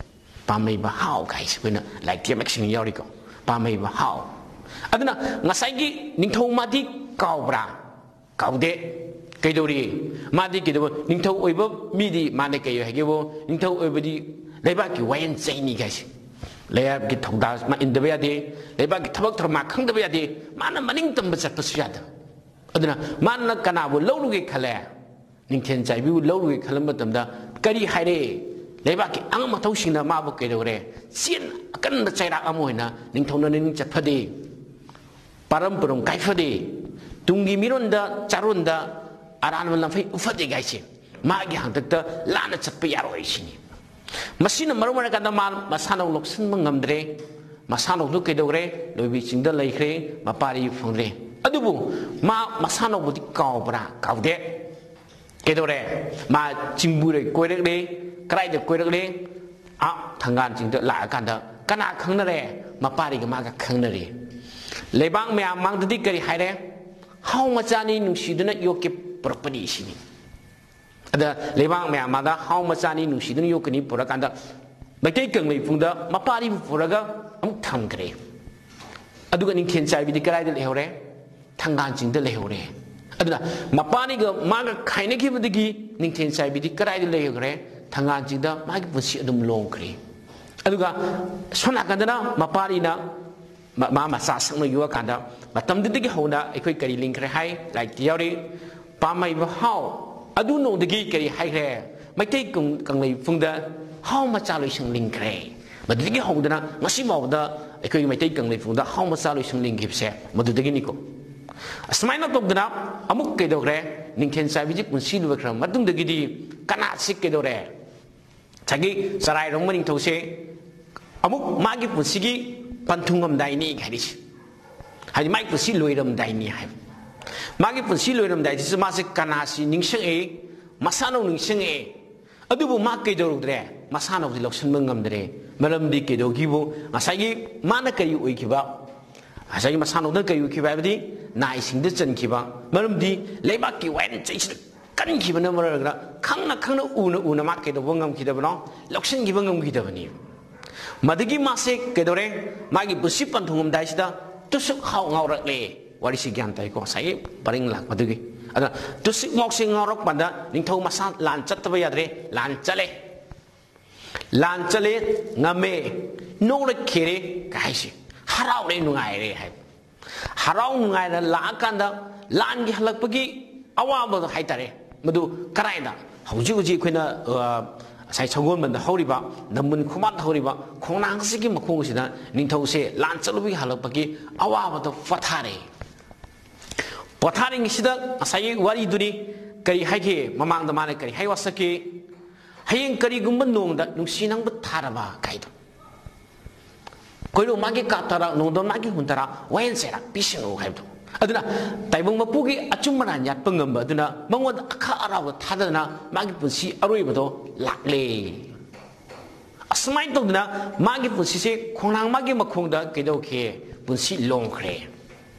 ꯄꯥꯝꯍꯩꯕ ꯍꯥꯎ ꯍꯥꯏꯁꯦ ꯑꯩꯈꯣꯏꯅ ꯂꯥꯏꯔꯤꯛꯇ ꯃꯌꯦꯛ ꯁꯦꯡꯅ ꯌꯥꯎꯔꯤꯀꯣ꯫ ꯄꯥꯝꯍꯩꯕ ꯍꯥꯎ꯫ ꯑꯗꯨꯅ ꯉꯁꯥꯏꯒꯤ ꯅꯤꯡꯊꯧ ꯃꯥꯗꯤ ꯀꯥꯎꯕ꯭ꯔꯥ? ꯀꯥꯎꯗꯦ꯫ ꯀꯩꯗꯧꯔꯤ? ꯃꯥꯗꯤ ꯀꯩꯗꯧꯕ? ꯅꯤꯡꯊꯧ ꯑꯣꯏꯕ ꯃꯤꯗꯤ ꯃꯥꯅ ꯀꯩ ꯍꯥꯏꯒꯦꯕꯨ, ꯅꯤꯡꯊꯧ ꯑꯣꯏꯕꯗꯤ ꯂꯩꯕꯥꯛꯀꯤ ꯋꯥꯌꯦꯜ ꯆꯩꯅꯤ ꯍꯥꯏꯁꯦ꯫ ꯂꯩꯕꯥꯛꯀꯤ ꯊꯧꯗꯥꯡ ꯃꯥ ꯏꯟꯗꯕ ꯌꯥꯗꯦ, ꯂꯩꯕꯥꯛꯀꯤ ꯊꯕꯛ ꯊꯧꯔꯝ ꯃꯥ ꯈꯪꯗꯕ ꯌꯥꯗꯦ, ꯃꯥꯅ ꯃꯅꯤꯡ ꯇꯝꯕ ꯆꯠꯄꯁꯨ ꯌꯥꯗꯕ꯫ ꯑꯗꯨꯅ ꯃꯥꯅ ꯀꯅꯥꯕꯨ ꯂꯧꯔꯨꯒꯦ ꯈꯜꯂꯦ? ꯅꯤꯡꯊꯦꯟ ꯆꯥꯏꯕꯤꯕꯨ ꯂꯧꯔꯨꯒꯦ ꯈꯜꯂꯝꯕ ꯃꯇꯝꯗ ꯀꯔꯤ ꯍꯥꯏꯔꯦ? ꯂꯩꯕꯥꯛꯀꯤ ꯑꯉꯝ ꯑꯊꯧꯁꯤꯡꯅ ꯃꯥꯕꯨ ꯀꯩꯗꯧꯔꯦ? ꯆꯦꯟ ꯑꯀꯟꯕ ꯆꯩꯔꯥꯛ ꯑꯃ ꯑꯣꯏꯅ ꯅꯤꯡꯊꯧꯅ ꯅꯤꯡ ꯆꯠꯐꯗꯦ, ꯄꯥꯔꯝ ꯄꯨꯔꯝ ꯀꯥꯏꯐꯗꯦ, ꯇꯨꯡꯒꯤ ꯃꯤꯔꯣꯟꯗ ꯆꯥꯔꯣꯟꯗ ꯑꯔꯥꯟꯕ ꯂꯝꯐꯩ ꯎꯐꯗꯦ ꯍꯥꯏꯁꯦ ꯃꯥꯒꯤ ꯍꯥꯡꯇꯛꯇ ꯂꯥꯟꯅ ꯆꯠꯄ ꯌꯥꯔꯣꯏ ꯁꯤꯅꯤ꯫ ꯃꯁꯤꯅ ꯃꯔꯝ ꯑꯣꯏꯔꯀꯥꯟꯗ ꯃꯥ ꯃꯁꯥꯅꯧ ꯂꯧꯁꯤꯟꯕ ꯉꯝꯗ꯭ꯔꯦ꯫ ꯃꯁꯥꯅꯧꯗꯨ ꯀꯩꯗꯧꯈ꯭ꯔꯦ? ꯂꯣꯏꯕꯤ ꯆꯤꯡꯗ ꯂꯩꯈ꯭ꯔꯦ, ꯃꯄꯥꯔꯤ ꯐꯪꯗ꯭ꯔꯦ꯫ ꯑꯗꯨꯕꯨ ꯃꯥ ꯃꯁꯥꯅꯧꯕꯗꯤ ꯀꯥꯎꯕ꯭ꯔꯥ? ꯀꯥꯎꯗꯦ꯫ ꯀꯩꯗꯧꯔꯦ? ꯃꯥ ꯆꯤꯡꯕꯨꯔꯩ ꯀꯣꯏꯔꯛꯂꯦ꯫ ꯀꯗꯥꯏꯗ ꯀꯣꯏꯔꯛꯂꯦ? ꯑꯥ, ꯊꯪꯒꯥꯟ ꯆꯤꯡꯗ ꯂꯥꯛꯑꯀꯥꯟꯗ ꯀꯅꯥ ꯈꯪꯅꯔꯦ? ꯃꯄꯥꯔꯤꯒ ꯃꯥꯒ ꯈꯪꯅꯔꯦ꯫ ꯂꯩꯕꯥꯛ ꯃꯌꯥꯝ ꯃꯥꯡꯗꯗꯤ ꯀꯔꯤ ꯍꯥꯏꯔꯦ? "ꯍꯥꯎ ꯃꯆꯥꯅꯤ, ꯅꯨꯡꯁꯤꯗꯨꯅ ꯌꯣꯛꯀꯦ ꯄꯨꯔꯛꯄꯅꯤ" ꯁꯤꯅꯤ꯫ ꯑꯗ ꯂꯩꯕꯥꯛ ꯃꯌꯥꯝ ꯃꯥꯡꯗ "ꯍꯥꯎ ꯃꯆꯥꯅꯤ, ꯅꯨꯡꯁꯤꯗꯨꯅ ꯌꯣꯛꯀꯅꯤ" ꯄꯨꯔꯛꯀꯥꯟꯗ ꯃꯩꯇꯩ ꯀꯪꯂꯩꯄꯨꯡꯗ ꯃꯄꯥꯔꯤꯕꯨ ꯄꯨꯔꯒ ꯑꯃꯨꯛ ꯊꯝꯈ꯭ꯔꯦ꯫ ꯑꯗꯨꯒ ꯅꯤꯡꯊꯦꯟ ꯆꯥꯏꯕꯤꯗꯤ ꯀꯗꯥꯏꯗ ꯂꯩꯍꯧꯔꯦ? ꯊꯪꯒꯥꯟ ꯆꯤꯡꯗ ꯂꯩꯍꯧꯔꯦ꯫ ꯑꯗꯨꯅ ꯃꯄꯥꯔꯤꯒ ꯃꯥꯒ ꯈꯥꯏꯅꯈꯤꯕꯗꯒꯤ ꯅꯤꯡꯊꯦꯟ ꯆꯥꯏꯕꯤꯗꯤ ꯀꯗꯥꯏꯗ ꯂꯩꯍꯧꯔꯦ? ꯊꯪꯒꯥꯟ ꯆꯤꯡꯗ ꯃꯥꯒꯤ ꯄꯨꯟꯁꯤ ꯑꯗꯨꯝ ꯂꯣꯡꯈ꯭ꯔꯦ꯫ ꯑꯗꯨꯒ ꯁꯣꯝ ꯅꯥꯀꯟꯗꯅ ꯃꯄꯥꯔꯤꯅ ꯃ-, ꯃꯥ ꯃꯆꯥ ꯁꯛꯅ ꯌꯣꯛꯑꯀꯥꯟꯗ ꯃꯇꯝꯗꯨꯗꯒꯤ ꯍꯧꯅ ꯑꯩꯈꯣꯏ ꯀꯔꯤ ꯂꯤꯡꯈ꯭ꯔꯦ ꯍꯥꯏ? ꯂꯥꯏꯔꯤꯛꯇ ꯌꯥꯎꯔꯤ, "ꯄꯥꯝꯃꯩꯕ ꯍꯥꯎ, ꯑꯗꯨ ꯅꯣꯡꯗꯒꯤ ꯀꯔꯤ ꯍꯥꯏꯈ꯭ꯔꯦ? ꯃꯩꯇꯩ ꯀꯪ-, ꯀꯪꯂꯩꯄꯨꯡꯗ ꯍꯥꯎ ꯃꯆꯥ ꯂꯣꯏꯁꯪ ꯂꯤꯡꯈ꯭ꯔꯦ"꯫ ꯃꯗꯨꯗꯒꯤ ꯍꯧꯗꯅ ꯉꯁꯤ ꯐꯥꯎꯕꯗ ꯑꯩꯈꯣꯏꯒꯤ ꯃꯩꯇꯩ ꯀꯪꯂꯩꯄꯨꯡꯗ ꯍꯥꯎ ꯃꯆꯥ ꯂꯣꯏꯁꯪ ꯂꯤꯡꯈꯤꯕꯁꯦ ꯃꯗꯨꯗꯒꯤꯅꯤꯀꯣ꯫ ꯑꯁꯨꯃꯥꯏꯅ ꯇꯧꯗꯅ ꯑꯃꯨꯛ ꯀꯩꯗꯧꯈ꯭ꯔꯦ? ꯅꯤꯡꯊꯦꯟ ꯆꯥꯏꯕꯤꯁꯤ ꯄꯨꯟꯁꯤ ꯂꯣꯏꯈ꯭ꯔꯕ ꯃꯇꯨꯡꯗꯒꯤꯗꯤ ꯀꯅꯥꯁꯤ ꯀꯩꯗꯧꯔꯦ? ꯉꯁꯥꯏꯒꯤ ꯆꯔꯥꯏꯔꯣꯡꯕ ꯅꯤꯡꯊꯧꯁꯦ ꯑꯃꯨꯛ ꯃꯥꯒꯤ ꯄꯨꯟꯁꯤꯒꯤ ꯄꯟꯊꯨꯡꯉꯝꯗꯥꯏꯅꯤ ꯍꯥꯏꯔꯤꯁꯦ꯫ ꯍꯥꯏꯗꯤ ꯃꯥꯒꯤ ꯄꯨꯟꯁꯤ ꯂꯣꯏꯔꯝꯗꯥꯏꯅꯤ ꯍꯥꯏꯕ꯫ ꯃꯥꯒꯤ ꯄꯨꯟꯁꯤ ꯂꯣꯏꯔꯝꯗꯥꯏꯁꯤꯁꯨ ꯃꯥꯁꯦ ꯀꯅꯥꯁꯤ ꯅꯤꯡꯁꯤꯡꯉꯛꯏ? ꯃꯁꯥꯅꯧ ꯅꯤꯡꯁꯤꯡꯉꯛꯑꯦ꯫ ꯑꯗꯨꯕꯨ ꯃꯥ ꯀꯩꯗꯧꯔꯨꯗ꯭ꯔꯦ? ꯃꯁꯥꯅꯧꯗꯤ ꯂꯧꯁꯤꯟꯕ ꯉꯝꯗ꯭ꯔꯦ꯫ ꯃꯔꯝꯗꯤ ꯀꯩꯗꯧꯈꯤꯕꯨ? ꯉꯁꯥꯏꯒꯤ ꯃꯥꯅ ꯀꯔꯤ ꯑꯣꯏꯈꯤꯕ? ꯉꯁꯥꯏꯒꯤ ꯃꯁꯥꯅꯧꯗꯅ ꯀꯔꯤ ꯑꯣꯏꯈꯤꯕ ꯍꯥꯏꯕꯗꯤ ꯅꯥꯏꯁꯤꯡꯗ ꯆꯟꯈꯤꯕ꯫ ꯃꯔꯝꯗꯤ ꯂꯩꯕꯥꯛꯀꯤ ꯋꯥꯌꯦꯜ ꯆꯩꯁꯤꯗ ꯀꯟꯈꯤꯕꯅ ꯃꯔꯝ ꯑꯣꯏꯔꯒ ꯈꯪꯅ ꯈꯪꯅ ꯎꯅ ꯎꯅ ꯃꯥ ꯀꯩꯗꯧꯕ ꯉꯝꯈꯤꯗꯕꯅꯣ? ꯂꯧꯁꯤꯟꯈꯤꯕ ꯉꯝꯈꯤꯗꯕꯅꯤ꯫ ꯃꯗꯨꯒꯤ ꯃꯥꯁꯦ ꯀꯩꯗꯧꯔꯦ? ꯃꯥꯒꯤ ꯄꯨꯟꯁꯤ ꯄꯟꯊꯨꯡꯉꯝꯗꯥꯏꯁꯤꯗ ꯇꯨꯁꯨꯛ ꯍꯥꯎ ꯉꯥꯎꯔꯛꯂꯦ꯫ ꯋꯥꯔꯤꯁꯤ ꯒ꯭ꯌꯥꯟ ꯇꯥꯏꯀꯣ? ꯉꯁꯥꯏꯒꯤ ꯄꯔꯤꯡ ꯂꯥꯛꯄꯗꯨꯒꯤ꯫ ꯑꯗ ꯇꯨꯁꯨꯛ ꯃꯥꯎꯁꯦ ꯉꯥꯎꯔꯛꯄꯗ ꯅꯤꯡꯊꯧ ꯃꯁꯥ ꯂꯥꯟ ꯆꯠꯇꯕ ꯌꯥꯗ꯭ꯔꯦ, ꯂꯥꯟ ꯆꯠꯂꯦ꯫ ꯂꯥꯟ ꯆꯠꯂꯦ, ꯉꯝꯃꯦ, ꯅꯣꯛꯂꯛꯈꯤꯔꯦ ꯀꯥꯏꯁꯦ, ꯍꯔꯥꯎꯔꯦ, ꯅꯨꯡꯉꯥꯏꯔꯦ ꯍꯥꯏꯕ꯫ ꯍꯔꯥꯎ ꯅꯨꯡꯉꯥꯏꯅ ꯂꯥꯛꯑꯀꯥꯟꯗ ꯂꯥꯟꯒꯤ ꯍꯜꯂꯛꯄꯒꯤ ꯑꯋꯥꯕꯗꯣ ꯍꯥꯏꯇꯥꯔꯦ, ꯃꯗꯨ ꯀꯗꯥꯏꯗ? ꯍꯧꯖꯤꯛ ꯍꯧꯖꯤꯛ ꯑꯩꯈꯣꯏꯅ, ꯑ, ꯉꯁꯥꯏ ꯁꯒꯣꯜꯕꯟꯗ ꯍꯧꯔꯤꯕ, ꯅꯝꯕꯨꯟ ꯈꯣꯡꯕꯥꯟꯗ ꯍꯧꯔꯤꯕ ꯈꯣꯡꯅꯥꯡ ꯑꯁꯤꯒꯤ ꯃꯈꯣꯡ ꯑꯁꯤꯗ ꯅꯤꯡꯊꯧꯁꯦ ꯂꯥꯟ ꯆꯠꯂꯨꯕꯒꯤ ꯍꯜꯂꯛꯄꯒꯤ ꯑꯋꯥꯕꯗꯣ ꯄꯣꯊꯥꯔꯦ꯫ ꯄꯣꯊꯥꯔꯤꯉꯩꯁꯤꯗ ꯉꯁꯥꯏꯒꯤ ꯋꯥꯔꯤꯗꯨꯅꯤ, ꯀꯔꯤ ꯍꯥꯏꯒꯦ? ꯃꯃꯥꯡꯗ ꯃꯥꯅ ꯀꯔꯤ ꯍꯥꯏ ꯋꯥꯁꯛꯀꯦ? "ꯍꯌꯦꯡ ꯀꯔꯤꯒꯨꯝꯕ ꯅꯣꯡꯗ ꯅꯨꯡꯁꯤ ꯅꯪꯕꯨ ꯊꯥꯔꯕ" ꯀꯥꯏꯗꯣ꯫ "ꯀꯣꯏꯔꯣ ꯃꯥꯒꯤ ꯀꯥꯞ ꯇꯔꯥ, ꯅꯣꯡꯗꯣꯟ ꯃꯥꯒꯤ ꯍꯨꯟ ꯇꯔꯥ, ꯋꯥꯌꯦꯜ ꯆꯩꯔꯥꯛ ꯄꯤꯁꯤꯡꯉꯨ" ꯍꯥꯏꯕꯗꯣ꯫ ꯑꯗꯨꯅ ꯇꯥꯏꯕꯪ ꯃꯄꯨꯒꯤ ꯑꯆꯨꯝ ꯑꯔꯥꯟ ꯌꯥꯠꯄ ꯉꯝꯕ ꯑꯗꯨꯅ ꯃꯉꯣꯟꯗ ꯑꯈꯥ ꯑꯔꯥꯎꯗ ꯊꯥꯗꯗꯅ ꯃꯥꯒꯤ ꯄꯨꯟꯁꯤ ꯑꯔꯣꯏꯕꯗꯣ ꯂꯥꯛꯂꯦ꯫ ꯑꯁꯨꯃꯥꯏꯅ ꯇꯧꯗꯅ ꯃꯥꯒꯤ ꯄꯨꯟꯁꯤꯁꯦ ꯈꯣꯡꯅꯥꯡ ꯃꯥꯒꯤ ꯃꯈꯣꯡꯗ ꯀꯩꯗꯧꯈꯤ? ꯄꯨꯟꯁꯤ ꯂꯣꯡꯈ꯭ꯔꯦ꯫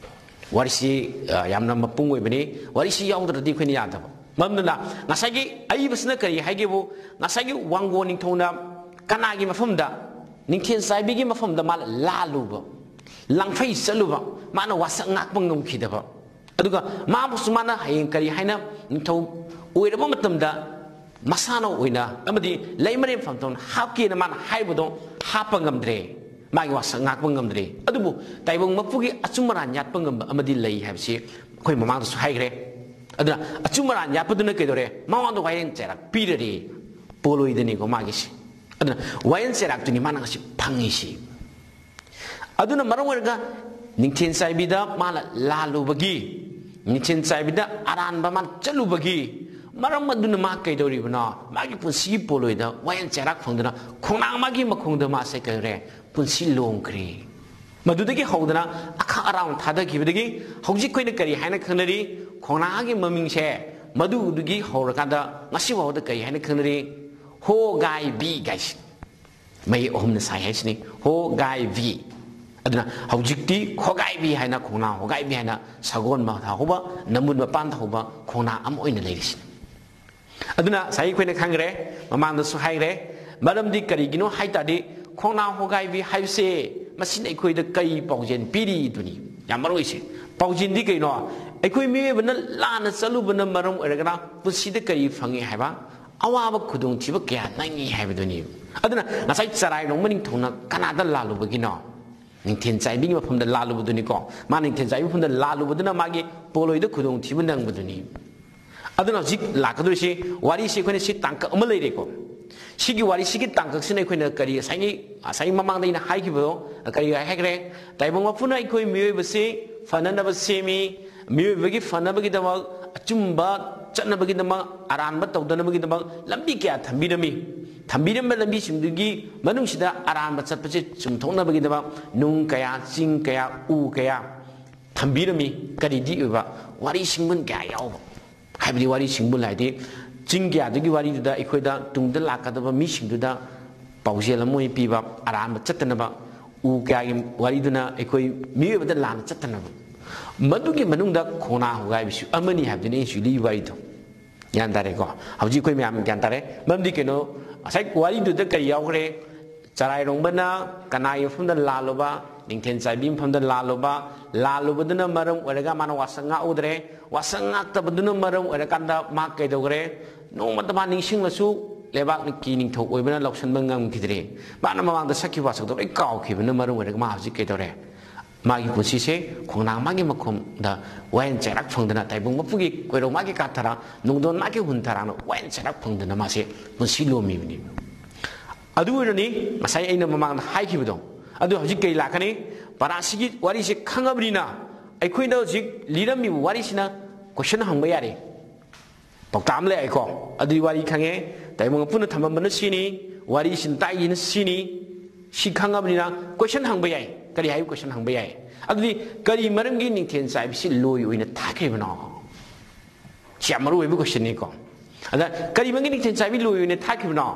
ꯋꯥꯔꯤꯁꯤ, ꯑ, ꯌꯥꯝꯅ ꯃꯄꯨꯡ ꯑꯣꯏꯕꯅꯤ꯫ ꯋꯥꯔꯤꯁꯤ ꯌꯥꯎꯗ꯭ꯔꯗꯤ ꯑꯩꯈꯣꯏꯅ ꯌꯥꯗꯕ꯫ ꯃꯔꯝꯗꯨꯅ ꯉꯁꯥꯏꯒꯤ ꯑꯏꯕꯁꯤꯅ ꯀꯔꯤ ꯍꯥꯏꯒꯦꯕꯨ, ꯉꯁꯥꯏꯒꯤ ꯋꯥꯡꯒꯣ ꯅꯤꯡꯊꯧꯅ ꯀꯅꯥꯒꯤ ꯃꯐꯝꯗ? ꯅꯤꯡꯊꯦꯟ ꯆꯥꯏꯕꯤꯒꯤ ꯃꯐꯝꯗ ꯃꯥꯅ ꯂꯥꯜꯂꯨꯕ, ꯂꯥꯡꯐꯩ ꯆꯠꯂꯨꯕ, ꯃꯥꯅ ꯋꯥꯁꯛ ꯉꯥꯛꯄ ꯉꯝꯈꯤꯗꯕ, ꯑꯗꯨꯒ ꯃꯥꯕꯨꯁꯨ ꯃꯥꯅ ꯍꯌꯦꯡ ꯀꯔꯤ ꯍꯥꯏꯅ ꯅꯤꯡꯊꯧ ꯑꯣꯏꯔꯕ ꯃꯇꯝꯗ ꯃꯁꯥꯅ ꯑꯣꯏꯅ ꯑꯃꯗꯤ ꯂꯩꯃꯔꯦꯟ ꯐꯝꯐꯝ ꯍꯥꯞꯀꯦꯅ ꯃꯥꯅ ꯍꯥꯏꯕꯗꯣ ꯍꯥꯞꯄ ꯉꯝꯗ꯭ꯔꯦ, ꯃꯥꯒꯤ ꯋꯥꯁꯛ ꯉꯥꯛꯄ ꯉꯝꯗ꯭ꯔꯦ꯫ ꯑꯗꯨꯕꯨ ꯇꯥꯏꯕꯪ ꯃꯄꯨꯒꯤ ꯑꯆꯨꯝ ꯑꯔꯥꯟ ꯌꯥꯠꯄ ꯉꯝꯕ ꯑꯃꯗꯤ ꯂꯩ ꯍꯥꯏꯕꯁꯤ ꯑꯩꯈꯣꯏ ꯃꯃꯥꯡꯗꯁꯨ ꯍꯥꯏꯈ꯭ꯔꯦ꯫ ꯑꯗꯨꯅ ꯑꯆꯨꯝ ꯑꯔꯥꯟ ꯌꯥꯠꯄꯗꯨꯅ ꯀꯩꯗꯧꯔꯦ? ꯃꯉꯣꯟꯗ ꯋꯥꯌꯦꯜ ꯆꯩꯔꯥꯛ ꯄꯤꯔꯔꯦ꯫ ꯄꯣꯂꯣꯏꯗꯅꯤꯀꯣ ꯃꯥꯒꯤꯁꯤ꯫ ꯑꯗꯨꯅ ꯋꯥꯌꯦꯜ ꯆꯩꯔꯥꯛꯇꯨꯅꯤ ꯃꯥꯅ ꯉꯁꯤ ꯐꯪꯉꯤꯁꯤ꯫ ꯑꯗꯨꯅ ꯃꯔꯝ ꯑꯣꯏꯔꯒ ꯅꯤꯡꯊꯦꯟ ꯆꯥꯏꯕꯤꯗ ꯃꯥꯅ ꯂꯥꯜꯂꯨꯕꯒꯤ, ꯅꯤꯡꯊꯦꯟ ꯆꯥꯏꯕꯤꯗ ꯑꯔꯥꯟꯕ ꯃꯥꯅ ꯆꯠꯂꯨꯕꯒꯤ ꯃꯔꯝ ꯑꯗꯨꯅ ꯃꯥ ꯀꯩꯗꯧꯔꯤꯕꯅꯣ? ꯃꯥꯒꯤ ꯄꯨꯟꯁꯤꯒꯤ ꯄꯣꯂꯣꯏꯗ ꯋꯥꯌꯦꯜ ꯆꯩꯔꯥꯛ ꯐꯪꯗꯨꯅ ꯈꯣꯡꯅꯥꯡ ꯃꯥꯒꯤ ꯃꯈꯣꯡꯗ ꯃꯥꯁꯦ ꯀꯩꯗꯧꯔꯦ? ꯄꯨꯟꯁꯤ ꯂꯣꯡꯈ꯭ꯔꯦ꯫ ꯃꯗꯨꯗꯒꯤ ꯍꯧꯗꯅ ꯑꯈꯥ ꯑꯔꯥꯎ ꯊꯥꯗꯈꯤꯕꯗꯒꯤ ꯍꯧꯖꯤꯛ ꯑꯩꯈꯣꯏꯅ ꯀꯔꯤ ꯍꯥꯏꯅ ꯈꯪꯅꯔꯤ? ꯈꯣꯡꯅꯥꯡꯒꯤ ꯃꯃꯤꯡꯁꯦ ꯃꯗꯨꯗꯒꯤ ꯍꯧꯔꯀꯥꯟꯗ ꯉꯁꯤ ꯐꯥꯎꯕꯗ ꯀꯔꯤ ꯍꯥꯏꯅ ꯈꯪꯅꯔꯤ? ꯍꯣꯒꯥꯏꯕꯤ ꯒꯥꯏꯁꯤ꯫ ꯃꯌꯦꯛ ꯑꯍꯨꯝꯅ ꯁꯥꯏ ꯍꯥꯏꯁꯤꯅꯤ꯫ ꯍꯣꯒꯥꯏꯕꯤ꯫ ꯑꯗꯨꯅ ꯍꯧꯖꯤꯛꯇꯤ ꯈꯣꯒꯥꯏꯕꯤ ꯍꯥꯏꯅ, ꯈꯣꯡꯅꯥꯡ ꯍꯣꯒꯥꯏꯕꯤ ꯍꯥꯏꯅ ꯁꯒꯣꯜ ꯃꯊꯛ ꯍꯧꯕ, ꯅꯝꯕꯨꯜ ꯃꯄꯥꯟꯗ ꯍꯧꯕ ꯈꯣꯡꯅꯥꯡ ꯑꯃ ꯑꯣꯏꯅ ꯂꯩꯔꯤꯁꯤꯅꯤ꯫ ꯑꯗꯨꯅ ꯉꯁꯥꯏ ꯑꯩꯈꯣꯏꯅ ꯈꯪꯈ꯭ꯔꯦ, ꯃꯃꯥꯡꯗꯁꯨ ꯍꯥꯏꯈ꯭ꯔꯦ, ꯃꯔꯝꯗꯤ ꯀꯔꯤꯒꯤꯅꯣ ꯍꯥꯏ ꯇꯥꯔꯗꯤ ꯈꯣꯡꯅꯥꯡ ꯍꯣꯒꯥꯏꯕꯤ ꯍꯥꯏꯕꯁꯦ ꯃꯁꯤꯅ ꯑꯩꯈꯣꯏꯗ ꯀꯔꯤ ꯄꯥꯎꯖꯦꯜ ꯄꯤꯔꯤꯗꯨꯅꯤ ꯌꯥꯝ ꯃꯔꯨ ꯑꯣꯏꯁꯦ꯫ ꯄꯥꯎꯖꯦꯜꯗꯤ ꯀꯩꯅꯣ? ꯑꯩꯈꯣꯏ ꯃꯤꯑꯣꯏꯕꯅ ꯂꯥꯟꯅ ꯆꯠꯂꯨꯕꯅ ꯃꯔꯝ ꯑꯣꯏꯔꯒꯅ ꯄꯨꯟꯁꯤꯗ ꯀꯔꯤ ꯐꯪꯉꯤ ꯍꯥꯏꯕ? ꯑꯋꯥꯕ ꯈꯨꯗꯣꯡꯊꯤꯕ ꯀꯌꯥ ꯅꯪꯉꯤ ꯍꯥꯏꯕꯗꯨꯅꯤ꯫ ꯑꯗꯨꯅ ꯉꯁꯥꯏ ꯆꯔꯥꯏꯔꯣꯡꯕ ꯅꯤꯡꯊꯧꯅ ꯀꯅꯥꯗ ꯂꯥꯜꯂꯨꯕꯒꯤꯅꯣ? ꯅꯤꯡꯊꯦꯟ ꯆꯥꯏꯕꯤꯒꯤ ꯃꯐꯝꯗ ꯂꯥꯜꯂꯨꯕꯗꯨꯅꯤꯀꯣ꯫ ꯃꯥ ꯅꯤꯡꯊꯦꯟ ꯆꯥꯏꯕꯤ ꯃꯐꯝꯗ ꯂꯥꯜꯂꯨꯕꯗꯨꯅ ꯃꯥꯒꯤ ꯄꯣꯂꯣꯏꯗ ꯈꯨꯗꯣꯡꯊꯤꯕ ꯅꯪꯕꯗꯨꯅꯤ꯫ ꯑꯗꯨꯅ ꯍꯧꯖꯤꯛ ꯂꯥꯛꯀꯗꯣꯏꯁꯤ, ꯋꯥꯔꯤꯁꯤ ꯑꯩꯈꯣꯏꯅ ꯁꯤ ꯇꯥꯡꯀꯛ ꯑꯃ ꯂꯩꯔꯦꯀꯣ꯫ ꯁꯤꯒꯤ ꯋꯥꯔꯤꯁꯤꯒꯤ ꯇꯥꯡꯀꯛꯁꯤꯅ ꯑꯩꯈꯣꯏꯅ ꯀꯔꯤ, ꯉꯁꯥꯏꯒꯤ, ꯉꯁꯥꯏꯒꯤ ꯃꯃꯥꯡꯗ ꯑꯩꯅ ꯍꯥꯏꯈꯤꯕꯗꯣ, ꯀꯔꯤ ꯍꯥꯏꯈ꯭ꯔꯦ? ꯇꯥꯏꯕꯪ ꯃꯄꯨꯅ ꯑꯩꯈꯣꯏ ꯃꯤꯑꯣꯏꯕꯁꯤ ꯐꯅꯅꯕ ꯁꯦꯝꯃꯤ, ꯃꯤꯑꯣꯏꯕꯒꯤ ꯐꯅꯕꯒꯤꯗꯃꯛ, ꯑꯆꯨꯝꯕ ꯆꯠꯅꯕꯒꯤꯗꯃꯛ, ꯑꯔꯥꯟꯕ ꯇꯧꯗꯅꯕꯒꯤꯗꯃꯛ ꯂꯝꯕꯤ ꯀꯌꯥ ꯊꯝꯕꯤꯔꯝꯃꯤ꯫ ꯊꯝꯕꯤꯔꯝꯕ ꯂꯝꯕꯤꯁꯤꯡꯗꯨꯒꯤ ꯃꯅꯨꯡꯁꯤꯗ ꯑꯔꯥꯟꯕ ꯆꯠꯄꯁꯦ ꯆꯨꯝꯊꯣꯛꯅꯕꯒꯤꯗꯃꯛ ꯅꯨꯡ ꯀꯌꯥ, ꯆꯤꯡ ꯀꯌꯥ, ꯎ ꯀꯌꯥ, ꯊꯝꯕꯤꯔꯝꯃꯤ꯫ ꯀꯔꯤꯗꯤ ꯑꯣꯏꯕ? ꯋꯥꯔꯤ ꯁꯤꯡꯕꯨꯟ ꯀꯌꯥ ꯌꯥꯎꯕ꯫ ꯍꯥꯏꯕꯗꯤ ꯋꯥꯔꯤ ꯁꯤꯡꯕꯨꯟ ꯍꯥꯏꯗꯤ ꯆꯤꯡ ꯀꯌꯥꯗꯨꯒꯤ ꯋꯥꯔꯤꯗꯨꯗ ꯑꯩꯈꯣꯏꯗ ꯇꯨꯡꯗ ꯂꯥꯛꯀꯗꯕ ꯃꯤꯁꯤꯡꯗꯨꯗ ꯄꯥꯎꯖꯦꯜ ꯑꯃ ꯑꯣꯏꯅ ꯄꯤꯕ, ꯑꯔꯥꯟꯕ ꯆꯠꯇꯅꯕ꯫ ꯎ ꯀꯌꯥꯒꯤ ꯋꯥꯔꯤꯗꯨꯅ ꯑꯩꯈꯣꯏ ꯃꯤꯑꯣꯏꯕꯗ ꯂꯥꯟꯅ ꯆꯠꯇꯅꯕ꯫ ꯃꯗꯨꯒꯤ ꯃꯅꯨꯡꯗ ꯈꯣꯡꯅꯥꯡ ꯍꯨꯒꯥꯏꯕꯁꯨ ꯑꯃꯅꯤ ꯍꯥꯏꯕꯗꯨꯅꯤ ꯑꯩꯅ ꯍꯧꯖꯤꯛ ꯂꯤꯔꯤꯕ ꯋꯥꯔꯤꯗꯣ꯫ ꯒ꯭ꯌꯥꯟ ꯇꯥꯔꯦꯀꯣ? ꯍꯧꯖꯤꯛ ꯑꯩꯈꯣꯏ ꯃꯌꯥꯝ ꯒ꯭ꯌꯥꯟ ꯇꯥꯔꯦ꯫ ꯃꯔꯝꯗꯤ ꯀꯩꯅꯣ? ꯉꯁꯥꯏ ꯋꯥꯔꯤꯗꯨꯗ ꯀꯔꯤ ꯌꯥꯎꯈ꯭ꯔꯦ? ꯆꯔꯥꯏꯔꯣꯡꯕꯅ ꯀꯅꯥꯒꯤ ꯃꯐꯝꯗ ꯂꯥꯜꯂꯨꯕ? ꯅꯤꯡꯊꯦꯟ ꯆꯥꯏꯕꯤ ꯃꯐꯝꯗ ꯂꯥꯜꯂꯨꯕ꯫ ꯂꯥꯜꯂꯨꯕꯗꯨꯅ ꯃꯔꯝ ꯑꯣꯏꯔꯒ ꯃꯥꯅ ꯋꯥꯁꯛ ꯉꯥꯛꯎꯗ꯭ꯔꯦ꯫ ꯋꯥꯁꯛ ꯉꯥꯛꯇꯕꯗꯨꯅ ꯃꯔꯝ ꯑꯣꯏꯔꯀꯥꯟꯗ ꯃꯥ ꯀꯩꯗꯧꯈ꯭ꯔꯦ? ꯅꯣꯡꯃꯇ ꯃꯥ ꯅꯤꯡꯁꯤꯡꯂꯁꯨ ꯂꯩꯕꯥꯛꯀꯤ ꯅꯤꯡꯊꯧ ꯑꯣꯏꯕꯅ ꯂꯧꯁꯤꯟꯕ ꯉꯝꯈꯤꯗ꯭ꯔꯦ꯫ ꯃꯥꯅ ꯃꯃꯥꯡꯗ ꯁꯛꯈꯤꯕ ꯋꯥꯁꯛꯇꯣ ꯂꯣꯏ ꯀꯥꯎꯈꯤꯕꯅ ꯃꯔꯝ ꯑꯣꯏꯔꯒ ꯃꯥ ꯍꯧꯖꯤꯛ ꯀꯩꯗꯧꯔꯦ? ꯃꯥꯒꯤ ꯄꯨꯟꯁꯤꯁꯦ ꯈꯣꯡꯅꯥꯡ ꯃꯥꯒꯤ ꯃꯈꯣꯡꯗ ꯋꯥꯌꯦꯜ ꯆꯩꯔꯥꯛ ꯐꯪꯗꯅ, ꯇꯥꯏꯕꯪ ꯃꯄꯨꯒꯤ ꯀꯣꯏꯔꯧ ꯃꯥꯒꯤ ꯀꯥꯊꯔ, ꯅꯣꯡꯗꯣꯟ ꯃꯥꯒꯤ ꯍꯨꯟ ꯊꯔꯥꯡꯅ ꯋꯥꯌꯦꯜ ꯆꯩꯔꯥꯛ ꯐꯪꯗꯅ ꯃꯥꯁꯦ ꯄꯨꯟꯁꯤ ꯂꯣꯝꯃꯤꯕꯅꯤ꯫ ꯑꯗꯨ ꯑꯣꯏꯔꯅꯤ ꯉꯁꯥꯏ ꯑꯩꯅ ꯃꯃꯥꯡꯗ ꯍꯥꯏꯈꯤꯕꯗꯣ꯫ ꯑꯗꯨ ꯍꯧꯖꯤꯛ ꯀꯩ ꯂꯥꯛꯀꯅꯤ? ꯄꯔꯥꯁꯤꯒꯤ ꯋꯥꯔꯤꯁꯦ ꯈꯪꯉꯕꯅꯤꯅ ꯑꯩꯈꯣꯏꯅ ꯍꯧꯖꯤꯛ ꯂꯤꯔꯝꯃꯤꯕ ꯋꯥꯔꯤꯁꯤꯅ ꯀꯣꯏꯁꯟ ꯍꯪꯕ ꯌꯥꯔꯦ꯫ ꯄꯥꯎꯇꯥꯛ ꯑꯃ ꯂꯩ ꯍꯥꯏꯀꯣ꯫ ꯑꯗꯨꯒꯤ ꯋꯥꯔꯤ ꯈꯪꯉꯦ꯫ ꯇꯥꯏꯕꯪ ꯃꯄꯨꯅ ꯊꯝꯃꯝꯕꯅ ꯁꯤꯅꯤ, ꯋꯥꯔꯤꯁꯤꯅ ꯇꯥꯛꯏꯁꯤꯅ ꯁꯤꯅꯤ꯫ ꯁꯤ ꯈꯪꯉꯕꯅꯤꯅ ꯀꯣꯏꯁꯟ ꯍꯪꯕ ꯌꯥꯏ꯫ ꯀꯔꯤ ꯍꯥꯏꯕ ꯀꯣꯏꯁꯟ ꯍꯪꯕ ꯌꯥꯏ? ꯑꯗꯨꯗꯤ ꯀꯔꯤ ꯃꯔꯝꯒꯤ ꯅꯤꯡꯊꯦꯟ ꯆꯥꯏꯕꯤꯁꯤ ꯂꯣꯏ ꯑꯣꯏꯅ ꯊꯥꯈ꯭ꯔꯤꯕꯅꯣ? ꯁꯤ ꯌꯥꯝ ꯃꯔꯨ ꯑꯣꯏꯕ ꯀꯣꯏꯁꯟꯅꯤꯀꯣ꯫ ꯑꯗ ꯀꯔꯤ ꯃꯔꯝꯒꯤ ꯅꯤꯡꯊꯦꯟ ꯆꯥꯏꯕꯤ ꯂꯣꯏ ꯑꯣꯏꯅ ꯊꯥꯈꯤꯕꯅꯣ?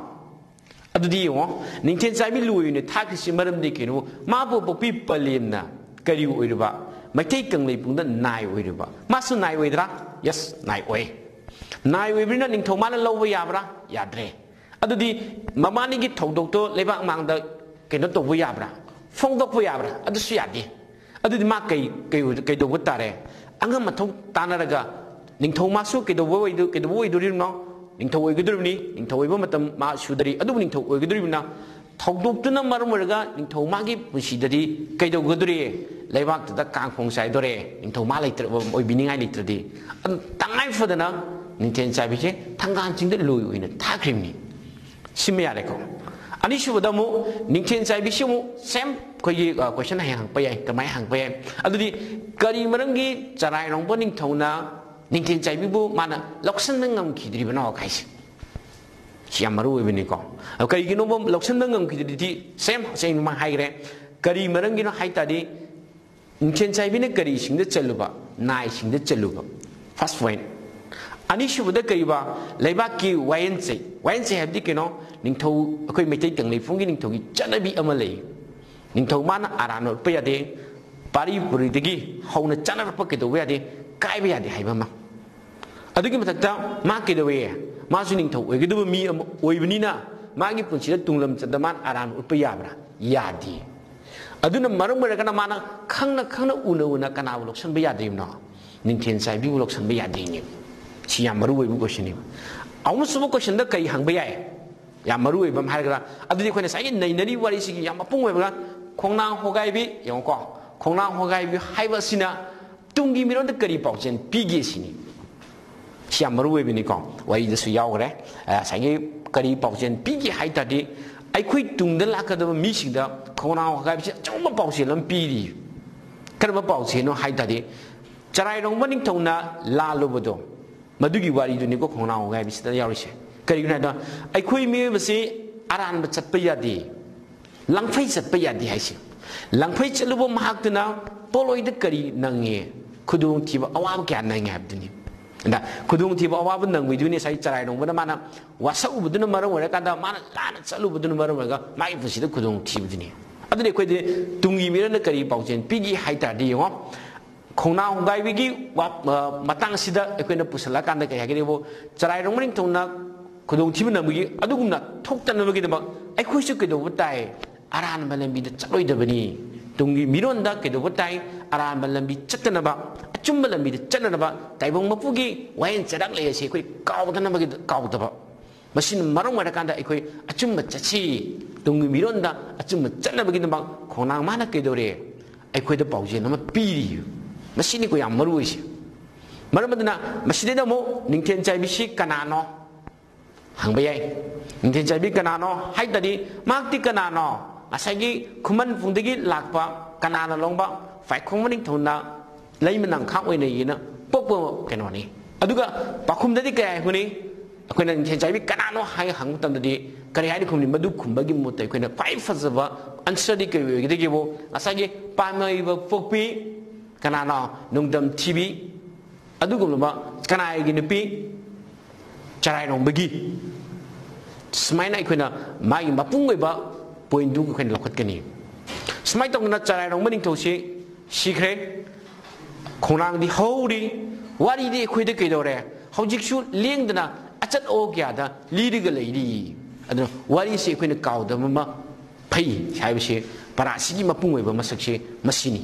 ꯑꯗꯨꯗꯤ ꯌꯦꯡꯉꯣ, ꯅꯤꯡꯊꯦꯟ ꯆꯥꯏꯕꯤ ꯂꯣꯏ ꯑꯣꯏꯅ ꯊꯥꯈ꯭ꯔꯤꯁꯤ ꯃꯔꯝꯗꯤ ꯀꯩꯅꯣ? ꯃꯥꯕꯨ ꯄꯣꯛꯄꯤ ꯄꯂꯦꯝꯅ ꯀꯔꯤ ꯑꯣꯏꯔꯤꯕ? ꯃꯩꯇꯩ ꯀꯪꯂꯩꯄꯨꯡꯗ ꯅꯥꯏ ꯑꯣꯏꯔꯤꯕ꯫ ꯃꯥꯁꯨ ꯅꯥꯏ ꯑꯣꯏꯗ꯭ꯔꯥ? ꯌꯦꯁ, ꯅꯥꯏ ꯑꯣꯏ꯫ ꯅꯥꯏ ꯑꯣꯏꯕꯅꯤꯅ ꯅꯤꯡꯊꯧ ꯃꯥꯅ ꯂꯧꯕ ꯌꯥꯕ꯭ꯔꯥ? ꯌꯥꯗ꯭ꯔꯦ꯫ ꯑꯗꯨꯗꯤ ꯃꯕꯥꯅꯤꯒꯤ ꯊꯧꯗꯣꯛꯇꯣ ꯂꯩꯕꯥꯛ ꯃꯥꯡꯗ ꯀꯩꯅꯣ ꯇꯧꯕ ꯌꯥꯕ꯭ꯔꯥ? ꯐꯣꯡꯗꯣꯛꯄ ꯌꯥꯕ꯭ꯔꯥ? ꯑꯗꯨꯁꯨ ꯌꯥꯗꯦ꯫ ꯑꯗꯨꯗꯤ ꯃꯥ ꯀꯩ, ꯀꯩ, ꯀꯩꯗꯧꯕ ꯇꯥꯔꯦ? ꯑꯉꯝ ꯑꯊꯧ ꯇꯥꯟꯅꯔꯒ ꯅꯤꯡꯊꯧ ꯃꯥꯁꯨ ꯀꯩꯗꯧꯕ ꯑꯣꯏꯗꯣ-, ꯀꯩꯗꯧꯕ ꯑꯣꯏꯗꯣꯔꯤꯕꯅꯣ? ꯅꯤꯡꯊꯧ ꯑꯣꯏꯒꯗꯧꯔꯤꯕꯅꯤ꯫ ꯅꯤꯡꯊꯧ ꯑꯣꯏꯕ ꯃꯇꯝ ꯃꯥ ꯁꯨꯗꯔꯤ, ꯑꯗꯨꯕꯨ ꯅꯤꯡꯊꯧ ꯑꯣꯏꯒꯗꯧꯔꯤꯕꯅ ꯊꯧꯗꯣꯛꯇꯨꯅ ꯃꯔꯝ ꯑꯣꯏꯔꯒ ꯅꯤꯡꯊꯧ ꯃꯥꯒꯤ ꯄꯨꯟꯁꯤꯗꯗꯤ ꯀꯩꯗꯧꯒꯗꯧꯔꯤ? ꯂꯩꯕꯥꯛꯇꯨꯗ ꯀꯥꯡꯈꯣꯡ ꯆꯥꯏꯗꯣꯔꯦ, ꯅꯤꯡꯊꯧ ꯃꯥ ꯂꯩꯇ꯭ꯔ-, ꯑꯣꯏꯕꯤꯅꯤꯡꯉꯥꯏ ꯂꯩꯇ꯭ꯔꯗꯤ꯫ ꯑꯗꯨ ꯇꯉꯥꯏ ꯐꯗꯅ ꯅꯤꯡꯊꯦꯟ ꯆꯥꯏꯕꯤꯁꯦ ꯊꯥꯡꯒꯥꯟ ꯆꯤꯡꯗ ꯂꯣꯏ ꯑꯣꯏꯅ ꯊꯥꯈ꯭ꯔꯤꯕꯅꯤ꯫ ꯁꯤꯃ ꯌꯥꯔꯦꯀꯣ꯫ ꯑꯅꯤꯁꯨꯕꯗ ꯑꯃꯨꯛ ꯅꯤꯡꯊꯦꯟ ꯆꯥꯏꯕꯤꯁꯤ ꯑꯃꯨꯛ ꯁꯦꯝ ꯑꯩꯈꯣꯏꯒꯤ, ꯑ, ꯀꯣꯏꯁꯟ ꯍꯌꯦꯡ ꯍꯪꯉꯛꯄ ꯌꯥꯏ꯫ ꯀꯃꯥꯏꯅ ꯍꯪꯉꯛꯄ ꯌꯥꯏ? ꯑꯗꯨꯗꯤ ꯀꯔꯤ ꯃꯔꯝꯒꯤ ꯆꯔꯥꯏꯔꯣꯡꯕ ꯅꯤꯡꯊꯧꯅ ꯅꯤꯡꯊꯦꯟ ꯆꯥꯏꯕꯤꯕꯨ ꯃꯥꯅ ꯂꯧꯁꯤꯟꯕ ꯉꯝꯈꯤꯗ꯭ꯔꯤꯕꯅꯣ ꯍꯥꯏꯁꯦ? ꯁꯤ ꯌꯥꯝ ꯃꯔꯨ ꯑꯣꯏꯕꯅꯤꯀꯣ꯫ ꯑꯗꯣ ꯀꯔꯤꯒꯤꯅꯣꯕ ꯂꯧꯁꯤꯟꯕ ꯉꯝꯈꯤꯗ꯭ꯔꯤꯗꯤ ꯁꯦꯝ ꯉꯁꯥꯏ ꯑꯩꯅ ꯍꯥꯏꯈ꯭ꯔꯦ꯫ ꯀꯔꯤ ꯃꯔꯝꯒꯤꯅꯣ ꯍꯥꯏ ꯇꯥꯔꯗꯤ ꯅꯤꯡꯊꯦꯟ ꯆꯥꯏꯕꯤꯅ ꯀꯔꯤ ꯁꯤꯡꯗ ꯆꯜꯂꯨꯕ? ꯅꯥꯏ ꯁꯤꯡꯗ ꯆꯜꯂꯨꯕ꯫ First point꯫ ꯑꯅꯤꯁꯨꯕꯗ ꯀꯔꯤꯕ? ꯂꯩꯕꯥꯛꯀꯤ ꯋꯥꯌꯦꯟꯆꯩ꯫ ꯋꯥꯌꯦꯟꯆꯩ ꯍꯥꯏꯕꯗꯤ ꯀꯩꯅꯣ? ꯅꯤꯡꯊꯧ, ꯑꯩꯈꯣꯏ ꯃꯩꯇꯩ ꯀꯪꯂꯩꯄꯨꯡꯒꯤ ꯅꯤꯡꯊꯧꯒꯤ ꯆꯠꯅꯕꯤ ꯑꯃ ꯂꯩ꯫ ꯅꯤꯡꯊꯧ ꯃꯥꯅ ꯑꯔꯥꯟ ꯎꯠꯄ ꯌꯥꯗꯦ, ꯄꯥꯔꯤ ꯄꯨꯔꯤꯗꯒꯤ ꯍꯧꯅ ꯆꯠꯅꯔꯛꯄ ꯀꯩꯗꯧꯕ ꯌꯥꯗꯦ, ꯀꯥꯏꯕ ꯌꯥꯗꯦ ꯍꯥꯏꯕ ꯑꯃ꯫ ꯑꯗꯨꯒꯤ ꯃꯊꯛꯇ ꯃꯥ ꯀꯩꯗꯧꯋꯦ? ꯃꯥꯁꯨ ꯅꯤꯡꯊꯧ ꯑꯣꯏꯒꯗꯕ ꯃꯤ ꯑꯃ ꯑꯣꯏꯕꯅꯤꯅ, ꯃꯥꯒꯤ ꯄꯨꯟꯁꯤꯗ ꯇꯨꯡꯂꯝꯆꯠꯇ ꯃꯥꯅ ꯑꯔꯥꯟꯕ ꯎꯠꯄ ꯌꯥꯕ꯭ꯔꯥ? ꯌꯥꯗꯦ꯫ ꯑꯗꯨꯅ ꯃꯔꯝ ꯑꯣꯏꯔꯒꯅ ꯃꯥꯅ ꯈꯪꯅ ꯈꯪꯅ ꯎꯅ ꯎꯅ ꯀꯅꯥꯕꯨ ꯂꯧꯁꯟꯕ ꯌꯥꯗ꯭ꯔꯤꯕꯅꯣ? ꯅꯤꯡꯊꯦꯟ ꯆꯥꯏꯕꯤꯕꯨ ꯂꯧꯁꯟꯕ ꯌꯥꯗꯦꯅꯦ꯫ ꯁꯤ ꯌꯥꯝ ꯃꯔꯨ ꯑꯣꯏꯕ question ꯅꯦꯕ꯫ ꯑꯍꯨꯝꯁꯨꯕ question ꯗ ꯀꯔꯤ ꯍꯪꯕ ꯌꯥꯏ? ꯌꯥꯝ ꯃꯔꯨ ꯑꯣꯏꯕ ꯑꯃ ꯍꯥꯏꯔꯒ, ꯑꯗꯨꯗꯤ ꯑꯩꯈꯣꯏꯅ ꯉꯁꯥꯏꯒꯤ ꯅꯩꯅꯔꯤꯕ ꯋꯥꯔꯤꯁꯤꯒꯤ ꯌꯥꯝ ꯃꯄꯨꯡ ꯑꯣꯏꯕꯒ, ꯈꯣꯡꯅꯥꯡ ꯍꯣꯒꯥꯏꯕꯤ, ꯌꯦꯡꯉꯨꯀꯣ, ꯈꯣꯡꯅꯥꯡ ꯍꯣꯒꯥꯏꯕꯤ ꯍꯥꯏꯕ ꯑꯁꯤꯅ ꯇꯨꯡꯒꯤ ꯃꯤꯔꯣꯟꯗ ꯀꯔꯤ ꯄꯥꯎꯖꯦꯜ ꯄꯤꯒꯦ ꯁꯤꯅꯤ꯫ ꯁꯤ ꯌꯥꯝ ꯃꯔꯨ ꯑꯣꯏꯕꯅꯤꯀꯣ, ꯋꯥꯔꯤꯗꯁꯨ ꯌꯥꯎꯈ꯭ꯔꯦ꯫ ꯑ, ꯉꯁꯥꯏꯒꯤ ꯀꯔꯤ ꯄꯥꯎꯖꯦꯜ ꯄꯤꯒꯦ ꯍꯥꯏ ꯇꯥꯔꯗꯤ, ꯑꯩꯈꯣꯏ ꯇꯨꯡꯗ ꯂꯥꯛꯀꯗꯕ ꯃꯤꯁꯤꯡꯗ ꯈꯣꯡꯅꯥꯡ ꯍꯣꯒꯥꯏꯕꯁꯤ ꯑꯆꯨꯝꯕ ꯄꯥꯎꯖꯦꯜ ꯑꯃ ꯄꯤꯔꯤ꯫ ꯀꯔꯝꯕ ꯄꯥꯎꯖꯦꯜꯅꯣ ꯍꯥꯏ ꯇꯥꯔꯗꯤ, ꯆꯔꯥꯏꯔꯣꯡꯕ ꯅꯤꯡꯊꯧꯅ ꯂꯥꯜꯂꯨꯕꯗꯣ, ꯃꯗꯨꯒꯤ ꯋꯥꯔꯤꯗꯨꯅꯤꯀꯣ ꯈꯣꯡꯅꯥꯡ ꯍꯣꯒꯥꯏꯕꯤꯁꯤꯗ ꯌꯥꯎꯔꯤꯁꯦ꯫ ꯀꯔꯤꯒꯤꯅꯣ ꯍꯥꯏꯗ, ꯑꯩꯈꯣꯏ ꯃꯤꯑꯣꯏꯕꯁꯤ ꯑꯔꯥꯟꯕ ꯆꯠꯄ ꯌꯥꯗꯦ, ꯂꯪꯐꯩ ꯆꯠꯄ ꯌꯥꯗꯦ ꯍꯥꯏꯁꯦ꯫ ꯂꯪꯐꯩ ꯆꯠꯂꯨꯕ ꯃꯍꯥꯛꯇꯨꯅ ꯄꯣꯠꯂꯣꯏꯗ ꯀꯔꯤ ꯅꯪꯉꯦ? ꯈꯨꯗꯣꯡꯊꯤꯕ, ꯑꯋꯥꯕ ꯀꯌꯥ ꯅꯪꯉꯦ ꯍꯥꯏꯕꯗꯨꯅꯤ꯫ ꯑꯗ ꯈꯨꯗꯣꯡꯊꯤꯕ, ꯑꯋꯥꯕ ꯅꯪꯕꯩꯗꯨꯅꯤ ꯉꯁꯥꯏ ꯆꯔꯥꯏꯔꯣꯡꯕꯅ ꯃꯥꯅ ꯋꯥꯁꯛꯎꯕꯗꯨꯅ ꯃꯔꯝ ꯑꯣꯏꯔꯀꯥꯟꯗ, ꯃꯥꯅ ꯂꯥꯟꯅ ꯆꯠꯂꯨꯕꯗꯨꯅ ꯃꯔꯝ ꯑꯣꯏꯔꯒ ꯃꯥꯒꯤ ꯄꯨꯟꯁꯤꯗ ꯈꯨꯗꯣꯡꯊꯤꯕꯗꯨꯅꯤ꯫ ꯑꯗꯨꯅꯤ ꯑꯩꯈꯣꯏꯗꯤ ꯇꯨꯡꯒꯤ ꯃꯤꯔꯣꯟꯗ ꯀꯔꯤ ꯄꯥꯎꯖꯦꯜ ꯄꯤꯒꯦ ꯍꯥꯏ ꯇꯥꯔꯗꯤ, ꯌꯦꯡꯉꯣ, ꯈꯣꯡꯅꯥꯡ ꯍꯣꯒꯥꯏꯕꯤꯒꯤ ꯋꯥ-, ꯑ, ꯃꯇꯥꯡꯁꯤꯗ ꯑꯩꯈꯣꯏꯅ ꯄꯨꯁꯜꯂꯛꯑꯀꯥꯟꯗ ꯀꯔꯤ ꯍꯥꯏꯒꯅꯤꯕꯨ, ꯆꯔꯥꯏꯔꯣꯡꯕ ꯅꯤꯡꯊꯧꯅ ꯈꯨꯗꯣꯡꯊꯤꯕ ꯅꯪꯕꯒꯤ ꯑꯗꯨꯒꯨꯝꯅ ꯊꯣꯛꯇꯅꯕꯒꯤꯗꯃꯛ ꯑꯩꯈꯣꯏꯁꯨ ꯀꯩꯗꯧꯕ ꯇꯥꯏ? ꯑꯔꯥꯟꯕ ꯂꯝꯕꯤꯗ ꯆꯠꯂꯣꯏꯗꯕꯅꯤ꯫ ꯇꯨꯡꯒꯤ ꯃꯤꯔꯣꯟꯗ ꯀꯩꯗꯧꯕ ꯇꯥꯏ? ꯑꯔꯥꯟꯕ ꯂꯝꯕꯤ ꯆꯠꯇꯅꯕ, ꯑꯆꯨꯝꯕ ꯂꯝꯕꯤꯗ ꯆꯠꯅꯅꯕ ꯇꯥꯏꯕꯪ ꯃꯄꯨꯒꯤ ꯋꯥꯌꯦꯜ ꯆꯩꯔꯥꯛ ꯂꯩ ꯑꯁꯤ ꯑꯩꯈꯣꯏ ꯀꯥꯎꯗꯅꯕꯒꯤ, ꯀꯥꯎꯗꯕ꯫ ꯃꯁꯤꯅ ꯃꯔꯝ ꯑꯣꯏꯔꯀꯥꯟꯗ ꯑꯩꯈꯣꯏ ꯑꯆꯨꯝꯕ ꯆꯠꯁꯤ, ꯇꯨꯡꯒꯤ ꯃꯤꯔꯣꯟꯗ ꯑꯆꯨꯝꯕ ꯆꯠꯅꯕꯒꯤꯗꯃꯛ ꯈꯣꯡꯅꯥꯡ ꯃꯥꯅ ꯀꯩꯗꯧꯔꯦ? ꯑꯩꯈꯣꯏꯗ ꯄꯥꯎꯖꯦꯜ ꯑꯃ ꯄꯤꯔꯤ꯫ ꯃꯁꯤꯅꯤꯀꯣ ꯌꯥꯝ ꯃꯔꯨ ꯑꯣꯏꯁꯦ꯫ ꯃꯔꯝ ꯑꯗꯨꯅ ꯃꯁꯤꯗꯩꯗ ꯑꯃꯨꯛ ꯅꯤꯡꯊꯦꯟ ꯆꯥꯏꯕꯤꯁꯤ ꯀꯅꯥꯅꯣ ꯍꯪꯕ ꯌꯥꯏ꯫ ꯅꯤꯡꯊꯦꯟ ꯆꯥꯏꯕꯤ ꯀꯅꯥꯅꯣ ꯍꯥꯏ ꯇꯥꯔꯗꯤ, ꯃꯍꯥꯛꯇꯤ ꯀꯅꯥꯅꯣ? ꯉꯁꯥꯏꯒꯤ ꯈꯨꯃꯟ ꯄꯨꯡꯗꯒꯤ ꯂꯥꯛꯄ ꯀꯅꯥꯅ ꯂꯣꯡꯕ? ꯄꯥꯏꯈꯣꯡꯕ ꯅꯤꯡꯊꯧꯅ ꯂꯩꯃ ꯅꯝꯈꯥ ꯑꯣꯏꯅ ꯌꯦꯅ ꯄꯣꯛꯄ ꯀꯩꯅꯣꯅꯤ꯫ ꯑꯗꯨꯒ ꯄꯥꯎꯈꯨꯝꯗꯗꯤ ꯀꯩ ꯍꯥꯏ ꯍꯨꯅꯤ? ꯑꯩꯈꯣꯏꯅ ꯅꯤꯡꯊꯦꯝ ꯆꯥꯏꯕꯤ ꯀꯅꯥꯅꯣ ꯍꯥꯏꯅ ꯍꯪꯕ ꯃꯇꯝꯗꯗꯤ ꯀꯔꯤ ꯍꯥꯏꯅ ꯈꯨꯝꯅꯤ? ꯃꯗꯨ ꯈꯨꯝꯕꯒꯤ ꯃꯍꯨꯠꯇ ꯑꯩꯈꯣꯏꯅ ꯈ꯭ꯋꯥꯏ ꯐꯖꯕ answer ꯗꯤ ꯀꯔꯤ ꯑꯣꯏꯒꯗꯒꯦꯕꯨ, ꯉꯁꯥꯏꯒꯤ ꯄꯥꯟꯕ ꯃꯩꯕ ꯄꯣꯛꯄꯤ ꯀꯅꯥꯅꯣ? ꯅꯣꯡꯗꯝ ꯊꯤꯕꯤ꯫ ꯑꯗꯨꯒꯨꯝꯂꯕ ꯀꯅꯥꯒꯤ ꯅꯨꯄꯤ? ꯆꯔꯥꯏꯔꯣꯡꯕꯒꯤ꯫ ꯁꯨꯃꯥꯏꯅ ꯑꯩꯈꯣꯏꯅ ꯃꯥꯒꯤ ꯃꯄꯨꯡ ꯑꯣꯏꯕ point ꯗꯨ ꯑꯩꯈꯣꯏꯅ ꯂꯧꯈꯠꯀꯅꯤ꯫ ꯁꯨꯃꯥꯏꯅ ꯇꯧꯗꯅ ꯆꯔꯥꯏꯔꯣꯡꯕ ꯅꯤꯡꯊꯧꯁꯤ ꯁꯤꯈ꯭ꯔꯦ꯫ ꯈꯣꯡꯅꯥꯡꯗꯤ ꯍꯧꯔꯤ꯫ ꯋꯥꯔꯤꯗꯤ ꯑꯩꯈꯣꯏꯗ ꯀꯩꯗꯧꯔꯦ? ꯍꯧꯖꯤꯛꯁꯨ ꯂꯦꯡꯗꯅ ꯑꯆꯠ ꯑꯋꯣ ꯀꯌꯥꯗ ꯂꯤꯔꯒ ꯂꯩꯔꯤ꯫ ꯑꯗꯨꯅ ꯋꯥꯔꯤꯁꯤ ꯑꯩꯈꯣꯏꯅ ꯀꯥꯎꯗꯕ ꯑꯃ ꯐꯩ ꯍꯥꯏꯕꯁꯤ ꯄꯔꯥꯁꯤꯒꯤ ꯃꯄꯨꯡ ꯑꯣꯏꯕ ꯃꯁꯛꯁꯤ ꯃꯁꯤꯅꯤ꯫